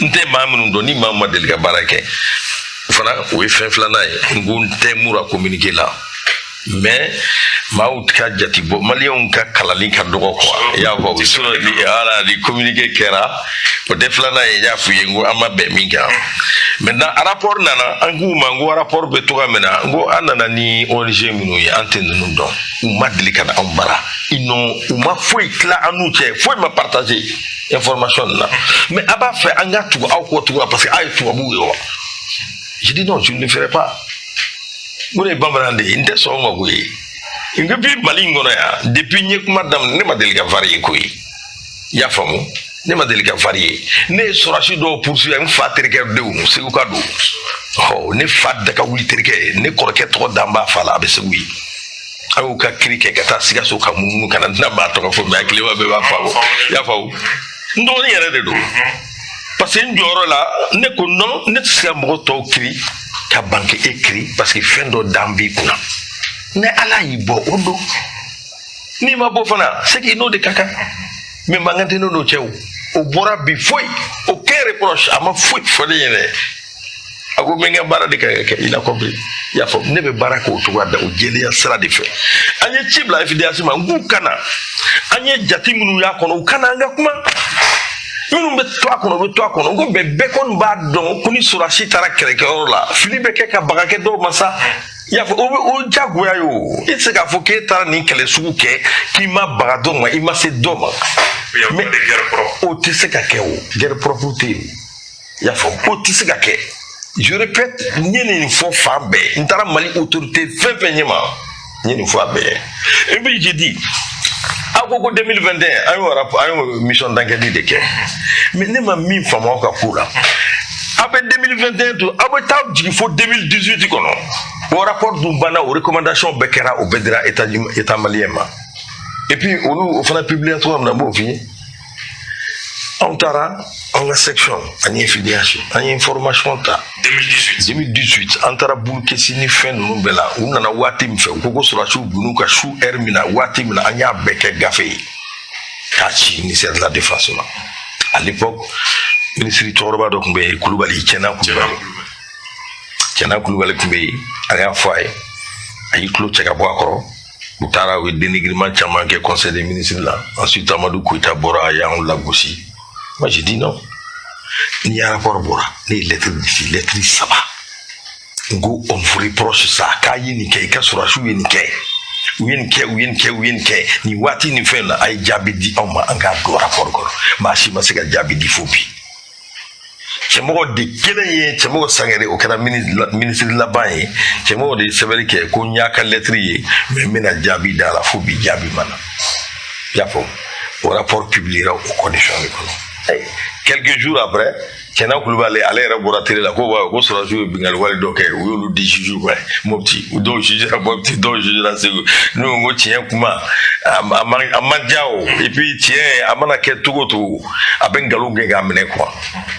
n tɛ maa minnu dɔn, ni maa min ma deli ka baara kɛ fana, o ye fɛn filanan ye. N ko n tɛ Mura communiqué la, mais maaw ka jati bɔ, maliyɛnw ka kalali ka dɔgɔ quoi, i y'a fɔ. Sinon ni voilà, ni communiqué kɛra, o tɛ filanan ye. N y'a f'u ye, n ko an ma bɛn min kan. Maintenant, rapport nana, an k'u ma, n ko rapport bɛ togoya min na, n ko an nana ni ONG minnu ye, an tɛ ninnu dɔn, u ma deli ka na anw bara, ils n'ont, u ma foyi tila an n'u cɛ, foyi ma partager information nin na, mais a b'a fɛ an ka tugu aw kɔ tugun parce que aw ye tubabuw ye wa? Je dis non, je ne le ferai pas. N ko ne ye bamanan de ye, n tɛ sɔn o ma koyi. Depuis Mali in kɔnɔ yan, depuis n ye kuma daminɛ, ne ma deli ka varier koyi, i y'a faamu? Ne ma deli ka varier. Ne ye sɔrɔsi dɔw poursuivre, n fa terikɛ denw, Segu ka don ɔ, ne fa da ka wuli terikɛ ye, ne kɔrɔkɛ tɔgɔ dan b'a fa la, a bɛ Segu ye. A y'o ka kiri kɛ ka taa Sikaso ka munumunu ka na, n tɛna maa tɔgɔ fɔ, mais a tilema bɛɛ b'a faamu, i y'a faamu? N dɔgɔnin yɛrɛ de don, parce que n jɔyɔrɔ la, ne ko non, ne tɛ se ka mɔgɔ tɔw kiri ka ban k'e kiri, parce que fɛn dɔ dan b'i kunna. Ni Ala y'i bɔ, o don, n'i ma bɔ fana, c'est que i n'o de ka kan. Mais mankan tɛ ne n'o cɛ. O o bɔra bi, foyi, aucun reproche, a ma foyi fɔ ne ɲɛnɛ. A ko n bɛ n ka baara de kan ka kɛ, il a compris, i y'a faamu? Ne bɛ baara kɛ o cogoya da, o jɛlenya sira de fɛ. An ye ci bila FIDH ma, n k'u kana, an ye jate minnu y'a kɔnɔ, u kana an ka kuma. Minnu bɛ to a kɔnɔ, u bɛ to a kɔnɔ. N ko bɛɛ bɛɛ kɔni b'a dɔn ko ni sɔrɔdasi taara kɛlɛkɛyɔrɔ la, fili bɛ kɛ ka baga kɛ dɔw ma sa, i y'a fɔ? O bɛ o jagoya ye. O e tɛ se k'a fɔ k'e taara nin kɛlɛ sugu kɛ k'i ma baga dɔ ma, i ma se dɔ ma. Mais o tɛ se ka kɛ. O guerre propre tɛ yen, i y'a fɔ? O tɛ se ka kɛ. Je répète, n ye nin fɔ fan bɛɛ, n taara Mali autorité fɛn fɛn ɲɛ ma, n ye nin fɔ a bɛɛ ye. Et puis j'ai dit, aw ko ko 2021, an y'o rapport, an y'o mission d'enquête de kɛ, mais ne ma min faamu aw ka ko la, aw bɛ 2021 to, aw bɛ taa jigin fo 2018 kɔnɔ. O rapport dun banna, o recommandation bɛɛ kɛra, o bɛɛ dira état malien ma. Et puis olu o fana publier cogoya min na, n b'o f'i ye. Anw taara an ka section ani FIDH, an ye information ta. 2018. 2018, an taara Boulkessi ni fɛn ninnu bɛɛ la. U nana waati min fɛ, u ko ko sɔrɔdasiw binn'u kan su heure min na, waati min na, an y'a bɛɛ kɛ gafe ye k'a ci ministère de la Défense ma. À l'époque, ministre cɛkɔrɔba dɔ tun bɛ yen, Kulubali, Cɛna Kulubali. Cɛna Kulubali tun bɛ yen. A y'a fɔ a ye, a y'i tulo cɛ ka bɔ a kɔrɔ. U taara, u ye dénigrement caman kɛ conseil des ministres la. Ensuite, Amadu Koyita bɔra, a y'anw lagosi. Moi, j'ai dit non. Ni rapport bɔra, ne ye lettre ci, lettre saba. N ko on vous reproche ça, k'a ye nin kɛ, i ka sɔrɔdasiw ye nin kɛ, u ye nin kɛ, u ye nin kɛ, u ye nin kɛ nin waati nin fɛn na, a ye jaabi di anw ma, an k'a don rapport kɔnɔ. Maa si ma se ka jaabi di fo bi. Cɛmɔgɔ de kelen ye, Cɛmɔgɔ Sangare, o kɛra ministre laban ye. Cɛmɔgɔ de ye sɛbɛnni kɛ ko n y'a ka lettre ye, mais n bɛna jaabi d'a la. Fo bi, jaabi ma na. I y'a faamu, o rapport publiera o condition de kɔnɔ. Quelques jours après, Cɛna Kulubali ale yɛrɛ bɔra télé la ko wa ko sɔrɔdasiw ye binkanni wale dɔ kɛ, u y'olu di juge ma Mopti. Dɔw jugera Mopti, dɔw jugera Segu. Ne ko tiɲɛ kuma a man diya o. Et puis tiɲɛ, a mana kɛ cogo o cogo, a bɛ nkalon gɛn k'a minɛ quoi.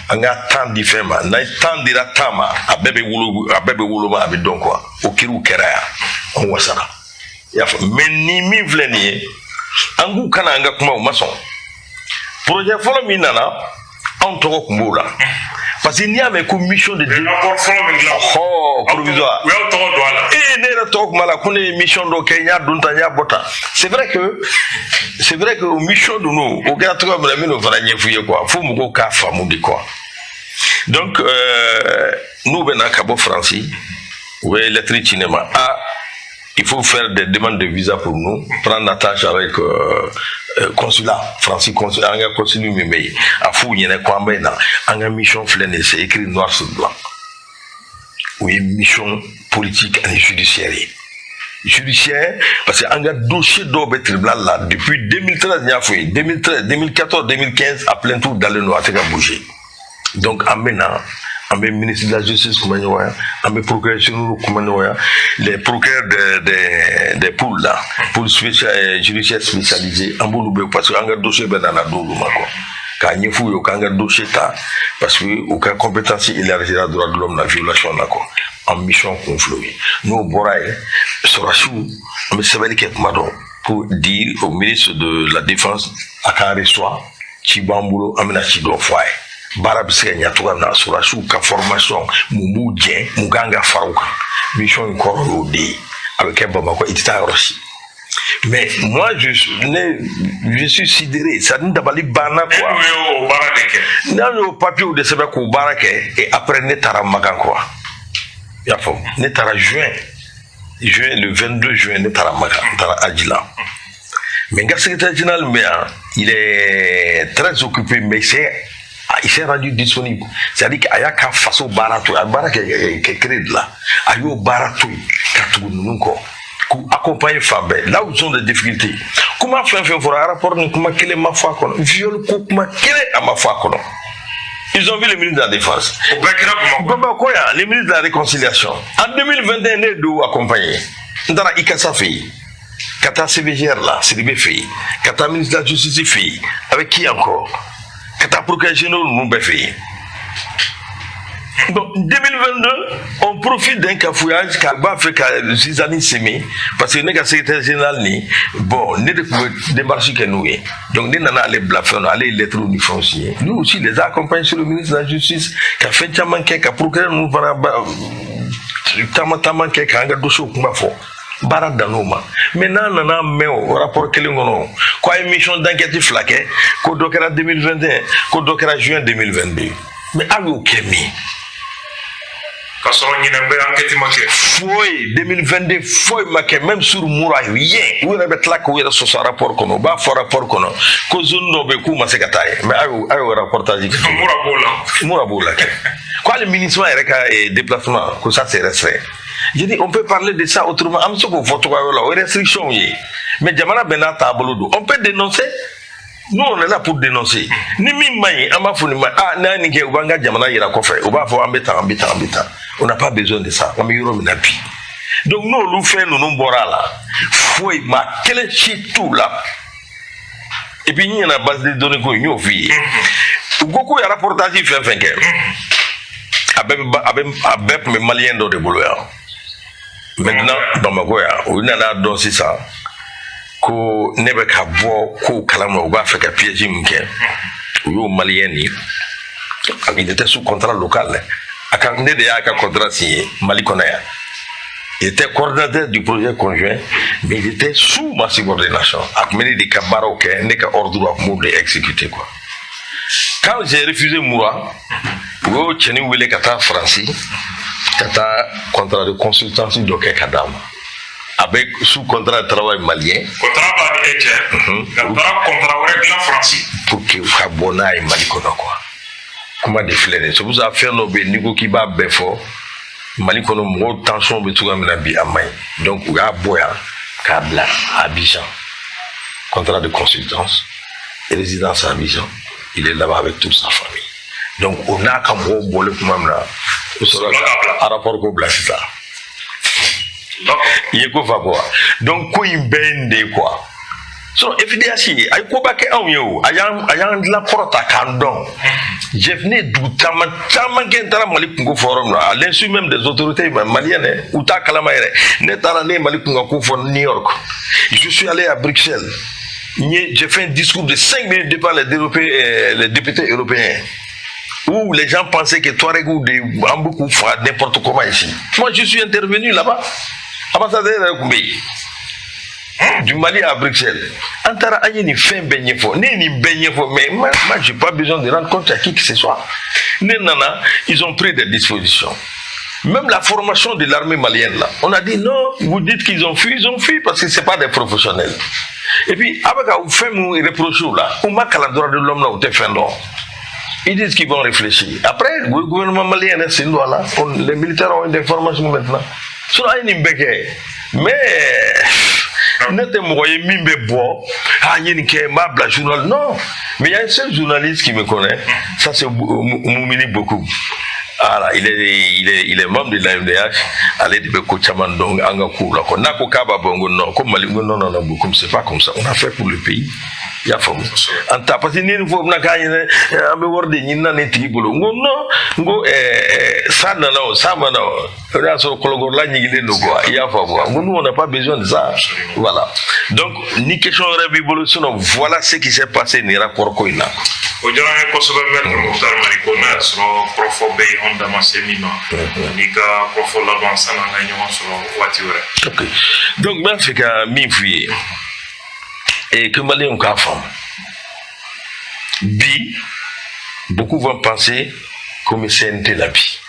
An ka temps di fɛn ma, n'a temps dira temps ma, a bɛɛ bɛ wolo, a bɛɛ bɛ woloma, a bɛ dɔn quoi. O kiriw kɛra yan, an wasara, i y'a faamu. Mais ni min filɛ nin ye, an k'u kana an ka kuma, u ma sɔn. Projet fɔlɔ min nana, anw tɔgɔ tun b'o la, parce que n'i y'a mɛn ko mission de rapport fɔlɔ min dilan, hɔ, provisoire, u y'aw tɔgɔ don a la. Ee, ne yɛrɛ tɔgɔ tun b'a la ko ne ye mission dɔ kɛ, n y'a don tan, n y'a bɔ tan. C'est vrai que o mission ninnu, o kɛra cogoya min na, n bɛn'o fana ɲɛf'u ye quoi, fo mɔgɔw k'a faamu de quoi. Donc n'u bɛ na ka bɔ Faransi, u bɛ lettre ci ne ma: ah, il faut faire des demandes de visa pour nous, prendre attache avec consulat Faransi, consulat, an ka consul min bɛ yen, a f'u ɲɛna ko an bɛ na, an ka mission filɛ nin ye, c'est écrit noir sur blanc. O ye mission politique ani judiciaire ye. Judiciaire parce que an ka dossier dɔw bɛ tribunal la depuis 2013, n y'a fɔ ye, 2013, 2014, 2015, a plainte dalen don, a tɛ ka bouger. Donc an bɛ na, an bɛ ministre de la Justice kuma ɲɔgɔnya, an bɛ procureur généraux kuma ɲɔgɔnya, les procureurs des pôles là, pôle spécial judiciaire spécialisé, an b'olu bɛ, parce que an ka dossier bɛ nana d'olu ma quoi, k'a ɲɛf'u ye k'an ka dossier ta, parce que u ka compétence élargira droit de l'homme na violation na quoi. An mission kun filɛ o ye. N'o bɔra yen, sɔrɔdasiw, an bɛ sɛbɛnni kɛ kuma dɔ pour dire au ministre de la Défense a k'an reçoit, ci b'an bolo, an bɛna ci dɔ fɔ a ye, baara bɛ se ka ɲɛ cogoya min na, sɔrɔdasiw ka formation, mun b'u jɛ, mun kan ka fara u kan. Mission in kɔrɔ y'o de ye. A bɛ kɛ Bamakɔ, i tɛ taa yɔrɔ si. Mais moi, je suis sidéré, ça, ni dabali banna quoi. E y'o baara de kɛ. N'an y'o papier de sɛbɛn k'o baara kɛ, et après ne taara Makan quoi, i y'a faamu. Ne taara juin, le 22 juin, ne taara Makan, n taara Aji la. Mais n ka secrétaire général min bɛ yan, il est très occupé, mais il s'est rendu disponible, c'est-à-dire que a y'a ka faso baara to yen, a ye baara kɛ crédit la, a y'o baara to yen ka tugu ninnu kɔ k'u accompagner fan bɛɛ, là où ils ont des difficultés. Kuma fɛn fɛn fɔra rapport ni, kuma kelen ma fɔ a kɔnɔ, viol ko kuma kelen a ma fɔ a kɔnɔ. Ils ont vu le ministre de la Défense. O bɛɛ kɛra Bamakɔ. Bamakɔ yan, le ministre de la Réconciliation. En 2021, ne ye dɔw accompagner. N taara ICASA fɛ yen, ka taa CVGR la, Sidibe fɛ yen, ka taa ministre de la Justice fɛ yen, avec qui encore, ka taa procureur généraux ninnu bɛɛ fɛ yen. Donc 2022, on profite d'un cafouillage k'a b'a fɛ ka zizanie semer, parce que ne ka secrétaire général ni, bon, ne de tun bɛ démarche kɛ n'u ye. Donc ne nana ale bila fɛn dɔ, ale ye lettre ni fɛnw signé. Lui aussi les a accompagnés sur le ministre de la Justice, ka fɛn caman kɛ, ka procureur ninnu fana ba taama taama kɛ, k'an ka dossier kuma fɔ, baara dan'o ma. Mais n'a nana mɛn o rapport kelen kɔnɔ ko a ye mission d'enquête fila kɛ, ko dɔ kɛra 2021, ko dɔ kɛra juin 2022, mais aw y'o kɛ min? Ka sɔrɔ ɲinɛ bɛ enquête ma kɛ. Foyi, 2022 foyi ma kɛ, même sur Mura, rien. U yɛrɛ bɛ tila k'u yɛrɛ sɔsɔ rapport kɔnɔ. U b'a fɔ rapport kɔnɔ ko zone dɔw bɛ yen k'u ma se ka taa yen, mais a y'o reportage kɛ. Mura b'o la. Mura b'o la kɛ, ko hali MINUSMA yɛrɛ ka déplacement, ko ça c'est restreint. Je dis, on peut parler de ça autrement, an bɛ se k'o fɔ cogoya wɛrɛ la, o ye restriction ye, mais jamana bɛɛ n'a taabolo don. On peut dénoncer, nous, on est là pour dénoncer. Ni min man ɲi, an b'a fɔ nin ma, ah, n'a ye nin kɛ, u b'an ka jamana yira kɔfɛ, u b'a fɔ an bɛ tan, an bɛ tan, an bɛ tan. On n'a pas besoin de ça, an bɛ yɔrɔ min na bi. Donc n'olu fɛn ninnu bɔra a la, foyi, maa kelen si t'u la. Et puis n ɲɛna base de données ko in, n y'o f'i ye. U ko k'u ye reportage fɛn fɛn kɛ, a bɛɛ tun bɛ Malien dɔ de bolo yan. Maintenant, Bamakɔ yan, u nana dɔn sisan ko ne bɛ ka bɔ kow kalama, u b'a fɛ ka piège min kɛ. U y'o Malien nin, il était sous contrat local, a ka ne de y'a ka contrat signé Mali kɔnɔ yan. Il était coordinateur du projet conjoint, mais il était sous ma subordination. A tun bɛ ne de ka baaraw kɛ, ne ka ordre, a tun b'o de exécuter, quoi. Quand j'ai refusé Moura, u y'o cɛnin wele ka taa Faransi, ka taa contrat de consultance dɔ kɛ ka d'a ma. A bɛ sous contrat de travail malien. Contrat b'a ni e cɛ, ka taara contrat wɛrɛ dilan Faransi. Pour que u ka bɔ n'a ye Mali kɔnɔ, quoi. Kuma de filɛ nin ye. C'est pour ça, fɛn dɔ bɛ yen, n'i ko k'i b'a bɛɛ fɔ Mali kɔnɔ, mɔgɔw tension bɛ cogoya min na bi, a man ɲi. Donc u y'a bɔ yan k'a bila Abidjan, contrat de consultance, résidence à Abidjan. Il est là-bas avec toute sa famille. Donc o n'a ka mɔgɔw bɔlen tuma min na, o sɔrɔ ka rapport ko bila sisan. I ye ko fa, quoi. Donc ko in bɛɛ ye nin de ye, quoi. Sinon FIDH a ye koba kɛ anw ye o, a y'an lakɔrɔta k'an dɔn. Jeff, ne ye dugu caman caman kɛ, n taara Mali kunko fɔ yɔrɔ min na, à l'insu même des autorités maliennes, u t'a kalama yɛrɛ. Ne taara, ne ye Mali kunkan ko fɔ New York, je suis allé à Bruxelles, j'ai fait un discours de 5 minutes devant les députés européens, où les gens pensaient que Touareg ou de an bɛ k'u faga n'importe comment ici. Moi, je suis intervenu là-bas. Ambassadeur yɛrɛ tun bɛ yen. Du Mali à Bruxelles. An taara, an ye nin fɛn bɛɛ ɲɛfɔ. Ne ye nin bɛɛ ɲɛfɔ, mais moi, moi j'ai pas besoin de rendre compte à qui que ce soit. Ne nana, ils ont pris des dispositions. Même la formation de l'armée malienne, là, on a dit non, vous dites qu'ils ont fui, ils ont fui parce que c'est pas des professionnels. Et puis, avec un fɛn mun reproché là, u ma kalan droit de l'homme là, u tɛ fɛn dɔn. Ils disent qu'ils vont réfléchir. Après, le gouvernement malien, c'est une loi là. Les militaires ont une formation maintenant. Sinon, an ye nin bɛɛ kɛ. Mais ne tɛ mɔgɔ ye min bɛ bɔ, ah, n ye nin kɛ, n b'a bila journal. Non. Mais il y a un seul journaliste qui me connaît, ça c'est Moumini Bokoum. Voilà, il est membre de l'AMDH. Ale de bɛ ko caman dɔn an ka kow la, quoi. N'a ko k'a b'a bɔ, n ko non, ko Mali, n ko non, non, non, Bokoum, c'est pas comme ça. On a fait pour le pays. I y'a faamu? An ta parce que ni nin fɔ, bɛna k'a ɲɛna an bɛ wari de ɲini na nin tigi bolo. N ko non, n ko sa nana o, sa ma na o, o de y'a sɔrɔ kɔlɔnkɔrɔla ɲiginnen don, quoi. I y'a faamu wa? N ko nous, on n'a pas besoin de ça. Voilà. Donc ni question wɛrɛ b'i bolo, sinon voilà ce qui s'est passé nin rapport ko in na. O diyara n ye kosɛbɛ, Maître Moctar Mariko. N'a y'a sɔrɔ kɔrɔfɔ bɛ yen, anw da ma se min ma, n'i ka kɔrɔfɔ laban sanni an ka ɲɔgɔn sɔrɔ waati wɛrɛ. Ok, donc n b'a fɛ ka min f'u ye et que Maliens k'a faamu bi, beaucoup vont penser comme CNT la bi,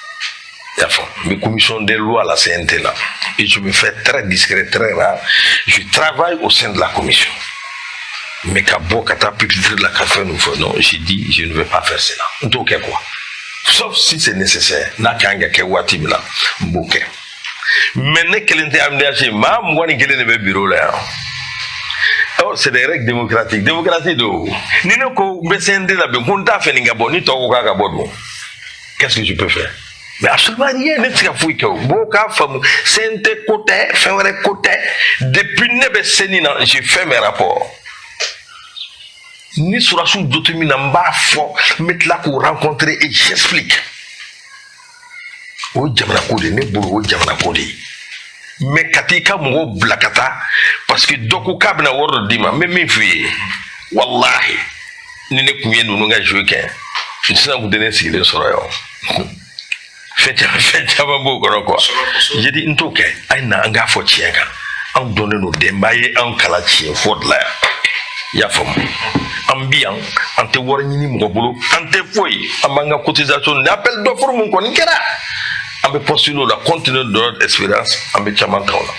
i y'a faamu, n bɛ commission des lois la CNT la et je me fais très discret, très rare. Je travaille au sein de la commission, mais ka bɔ ka taa pupitre la ka fɛn ninnu fɔ, non, j'ai dit je ne vais pas faire cela. N t'o kɛ, quoi, sauf si c'est nécessaire. N'a kan ka kɛ waati min na, n b'o kɛ. Mais ne kelen tɛ AMDH ye, maa 21 de bɛ bureau la yan. Oh, c'est des règles démocratiques. Démocratie don. Ni ne ko n bɛ CNT labɛn, ko n t'a fɛ nin ka bɔ, ni tɔw ko k'a ka bɔ dun, qu'est-ce que je peux faire? Mais absolument rien. Ne tɛ se ka foyi kɛ o. Mɔgɔw k'a faamu, CNT ko tɛ, fɛn wɛrɛ ko tɛ. Depuis ne bɛ CENI na, j'ai fait mes rapports. Ni sɔrɔdasiw jo tɛ min na, n b'a fɔ, n bɛ tila k'u rencontrer et j'explique. O ye jamana ko de ye ne bolo, o ye jamana ko de ye. Mais ka t'i ka mɔgɔw bila ka taa parce que dɔ ko k'a bɛna wari dɔ d'i ma, n bɛ min f'i ye, walahi, ni ne kun ye ninnu ka jeu kɛ sisan, kun tɛ ne sigilen sɔrɔ yan. Fɛn caman, fɛn caman b'o kɔnɔ, quoi. J'ai dit n t'o kɛ. A ye na, an k'a fɔ tiɲɛ kan. Anw dɔnnen don, denba ye anw kalan tiɲɛ fɔ de la yan. I y'a faamu? An bi yan, an tɛ wari ɲini mɔgɔ bolo, an tɛ foyi. An b'an ka cotisation ni appel d'offre mun kɔni kɛra, an bɛ postuler o la. Compte tenu de notre expérience, an bɛ caman ta o la.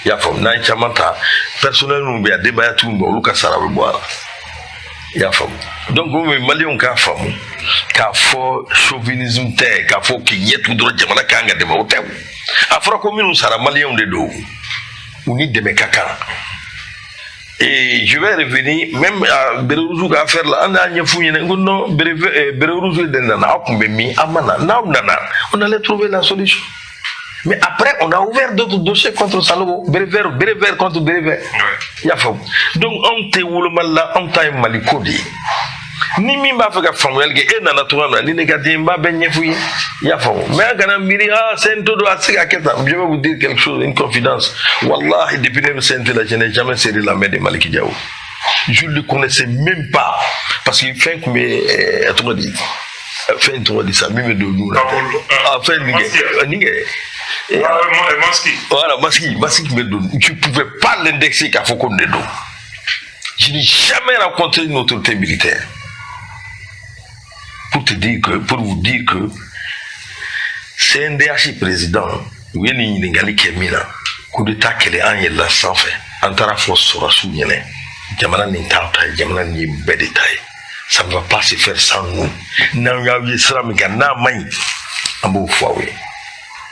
I y'a faamu? N'an ye caman ta, personnel minnu bɛ yan, denbayatigiw bɛ, olu ka sara bɛ bɔ a la. I y'a faamu? Donc o min, Maliyɛnw k'a faamu k'a fɔ chauvinisme tɛ, k'a fɔ k'i ɲɛ tugu dɔrɔn jamana kan ka dɛmɛ, o tɛ. A fɔra ko minnu sara, Maliyɛnw de don, u ni dɛmɛ ka kan. Et je vais revenir même à béret rouge ka affaire la. An y'a ɲɛf'u ɲɛna, n ko non, béret rouge de nana, aw tun bɛ min? An ma na. N'aw nana, on allait trouver la solution. Mais après, on a ouvert d'autres dossiers contre Sanogo, béret vert, béret vert contre béret vert. I y'a faamu? Donc anw tɛ wolomali la, anw ta ye Mali ko de ye. Ni min b'a fɛ ka faamuyali kɛ, e nana cogoya min na, ni ne ka di n b'a bɛɛ ɲɛf'u ye, i y'a faamu. Mais an kana miiri, ah, CNT don, a tɛ se ka kɛ tan. Je vais vous dire quelque chose, une confidence. Wallahi, depuis ne bɛ CNT la, je n'ai jamais serré la main de Malick Diaw. Je ne le connaissais même pas, parce que fɛn tun bɛ, a tɔgɔ di, fɛn tɔgɔ di sa, min bɛ don nun na, ah, fɛn nin kɛ nin kɛ. Masque. Voilà, masque, masque tun bɛ don, tu pouvais pas l'indexer k'a fɔ ko nin de don. Je n'ai jamais rencontré une autorité militaire. Pour te dire que, pour vous dire que CNDH président, u ye nin ɲininkali kɛ min na, coup d'état kɛlɛ, an yɛlɛla sanfɛ, an taara fɔ sɔrɔsiw ɲɛnɛ, jamana nin t'aw ta ye, jamana nin ye bɛɛ de ta ye. Ça ne va pas se faire sans nous. N'an y'aw ye sira min kan, n'a man ɲi, an b'o fɔ aw ye.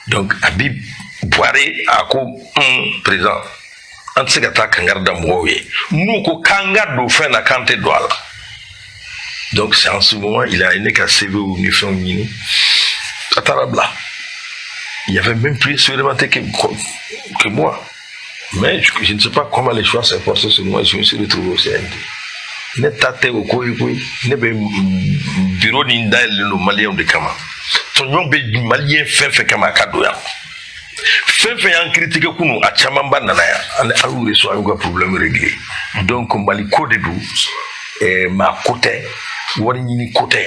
Donc Habib Bouaré a ko président, an tɛ se ka taa kangari da mɔgɔw ye n'u ko k'an ka don fɛn na, k'an tɛ don a la. Donc c'est en ce moment il a ne ka CV ni fɛnw ɲini, a taara bila. Il y avait même plus expérimenté que moi, mais je ne sais pas comment les choix s'est porté sur moi. Je me suis retrouvé au CNT. Ne ta tɛ o ko ye koyi. Ne bɛ bureau nin dayɛlɛlen don maliyɛnw de kama. Tɔɲɔn bɛ maliyɛn fɛn fɛn kama, a ka don yan. Fɛn fɛn y'an critiqué kunu, a camanba nana yan, an y'u reçoit, an y'u ka problème réglé. Donc Mali ko de don, maa ko tɛ, wari ɲini ko tɛ.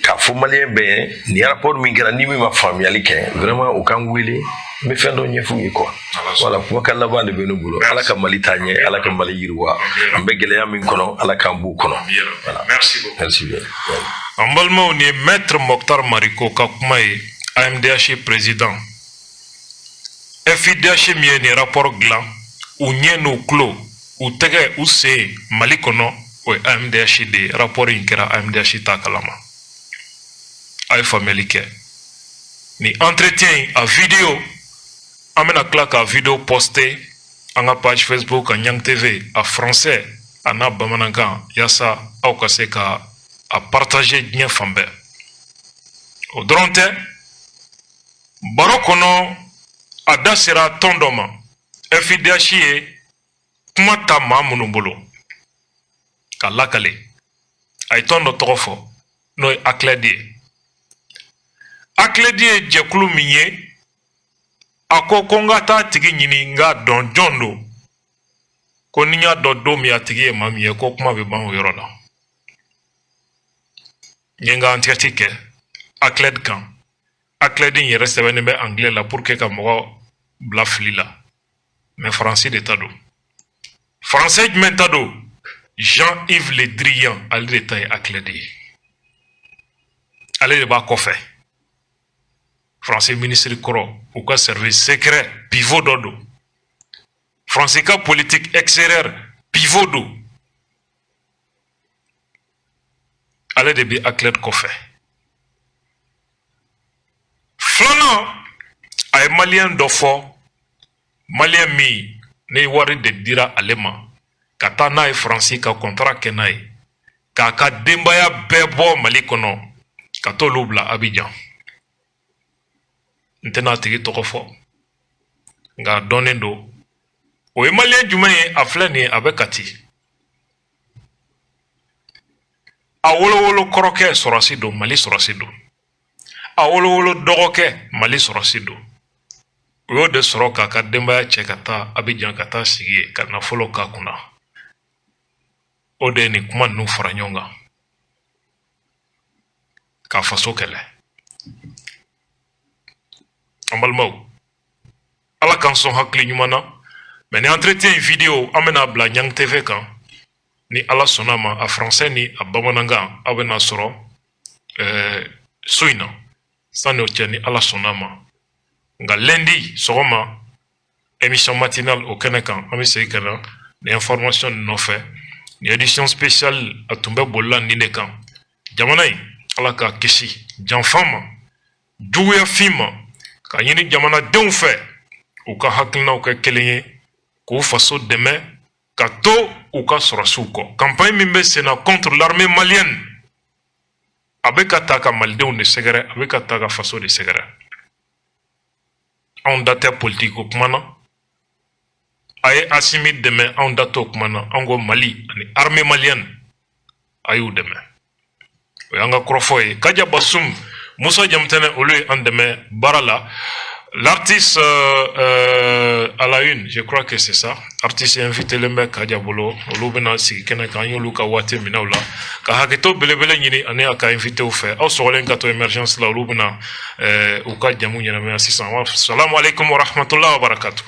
K'a fɔ maliyɛn bɛɛ ye, nin rapport min kɛra, ni min ma faamuyali kɛ, vraiment, u k'an wele, n bɛ fɛn dɔ ɲɛf'u ye quoi. Voilà, kumakan laban de bɛ ne bolo. Ala ka Mali taa ɲɛ, Ala ka Mali yiriwa. An bɛ gɛlɛya min kɔnɔ, Ala k'an b'o kɔnɔ. Voilà. Merci beaucoup. Merci bien. An balimaw, nin ye maître Mokhtar Mariko ka kuma ye, AMDH président. FIDH min ye nin rapport dilan, u ɲɛ n'u tulo, u tɛgɛ, u sen Mali kɔnɔ, o ye AMDH de ye. Rapport in kɛra AMDH ta kalama. A ye faamuyali kɛ. Nin entretien in, a vidéo, an bɛna tila ka vidéo poster an ka page Facebook ka Ɲang TV, a français a n'a bamanankan, yaasa aw ka se ka a partager diɲɛ fan bɛɛ. O dɔrɔn tɛ, baro kɔnɔ, a da sera tɔn dɔ ma, FIDH ye kuma ta maa minnu bolo ka lakale. A ye tɔn dɔ tɔgɔ fɔ, n'o ye ACLED ye. ACLED ye jɛkulu min ye, a ko ko n ka taa tigi ɲini, n k'a dɔn jɔn don, ko ni n y'a dɔn don min a tigi ye maa min ye, ko kuma bɛ ban o yɔrɔ la. N ye n ka enquête kɛ ACLED kan. ACLED in yɛrɛ sɛbɛnnen bɛ anglais la pour que ka mɔgɔ bila fili la, mais faransi de ta don. Français jumɛn ta don? Jean-Yves Le Drian, ale de ta ye ACLED ye, ale de b'a kɔfɛ. Français ministre kɔrɔ, u ka service secret pivot dɔ don, français ka politique extérieure pivot don, ale de bɛ ACLED kɔfɛ. Filanan, a ye maliyɛn dɔ fɔ, maliyɛn min ni wari de dira ale ma ka taa n'a ye Faransi, ka contrat kɛ n'a ye, k'a ka denbaya bɛɛ bɔ Mali kɔnɔ ka t'olu bila Abidjan. N tɛna a tigi tɔgɔ fɔ, nka a dɔnnen don. O ye maliyɛn jumɛn ye? A filɛ nin ye, a bɛ Kati. A wolowolo kɔrɔkɛ sɔrɔsi don, Mali sɔrɔsi don. A wolowolo dɔgɔkɛ, Mali sɔrɔsi don. U y'o de sɔrɔ k'a ka denbaya cɛ ka taa Abidjan, ka taa sigi yen, ka nafolo k'a kunna. O de ye nin kuma ninnu fara ɲɔgɔn kan ka faso kɛlɛ. An balimaw, Ala k'an sɔn hakili ɲuman na. Mais ni entretien vidéo, an bɛna bila Ɲang TV kan, ni Ala sɔnna ma, a français ni a bamanankan, aw bɛna sɔrɔ so in na sanni o cɛ, ni Ala sɔnna ma. Nka lundi sɔgɔma, émission matinale, o kɛnɛ kan, an bɛ segin ka na ni information nɔfɛ. Ni édition spéciale, a tun bɛ bolila nin de kan. Jamana in, Ala k'a kisi janfa ma, juguyafin ma, ka ɲini jamanadenw fɛ u ka hakilinaw kɛ kelen ye, k'u faso dɛmɛ, ka to u ka sɔrɔsiw kɔ. Campagne min bɛ sen na contre l'armée malienne, a bɛ ka ta ka malidenw de sɛgɛrɛ, a bɛ ka ta ka faso de sɛgɛrɛ. Anw da tɛ politiki ko kuma na. A ye Asimi dɛmɛ, anw da t'o kuma na. Anw ko Mali ani armée malienne. A y'u dɛmɛ. O y'an ka kɔrɔfɔ ye. Kaja Basum, Musa Jamutɛnɛ, olu ye an dɛmɛ baara la. L'artiste à la une, je crois que c'est ça. Artiste invité len bɛ Kaja bolo, olu bɛna sigi kɛnɛ kan. An y'olu ka waati minɛ u la ka hakɛto belebele ɲini ani a ka invité fɛ. Aw sɔgɔlen ka to émergence la, olu bɛna u ka jamu ɲɛnamaya sisan. Salamu aleykum wa rahmatulah wa barakatu.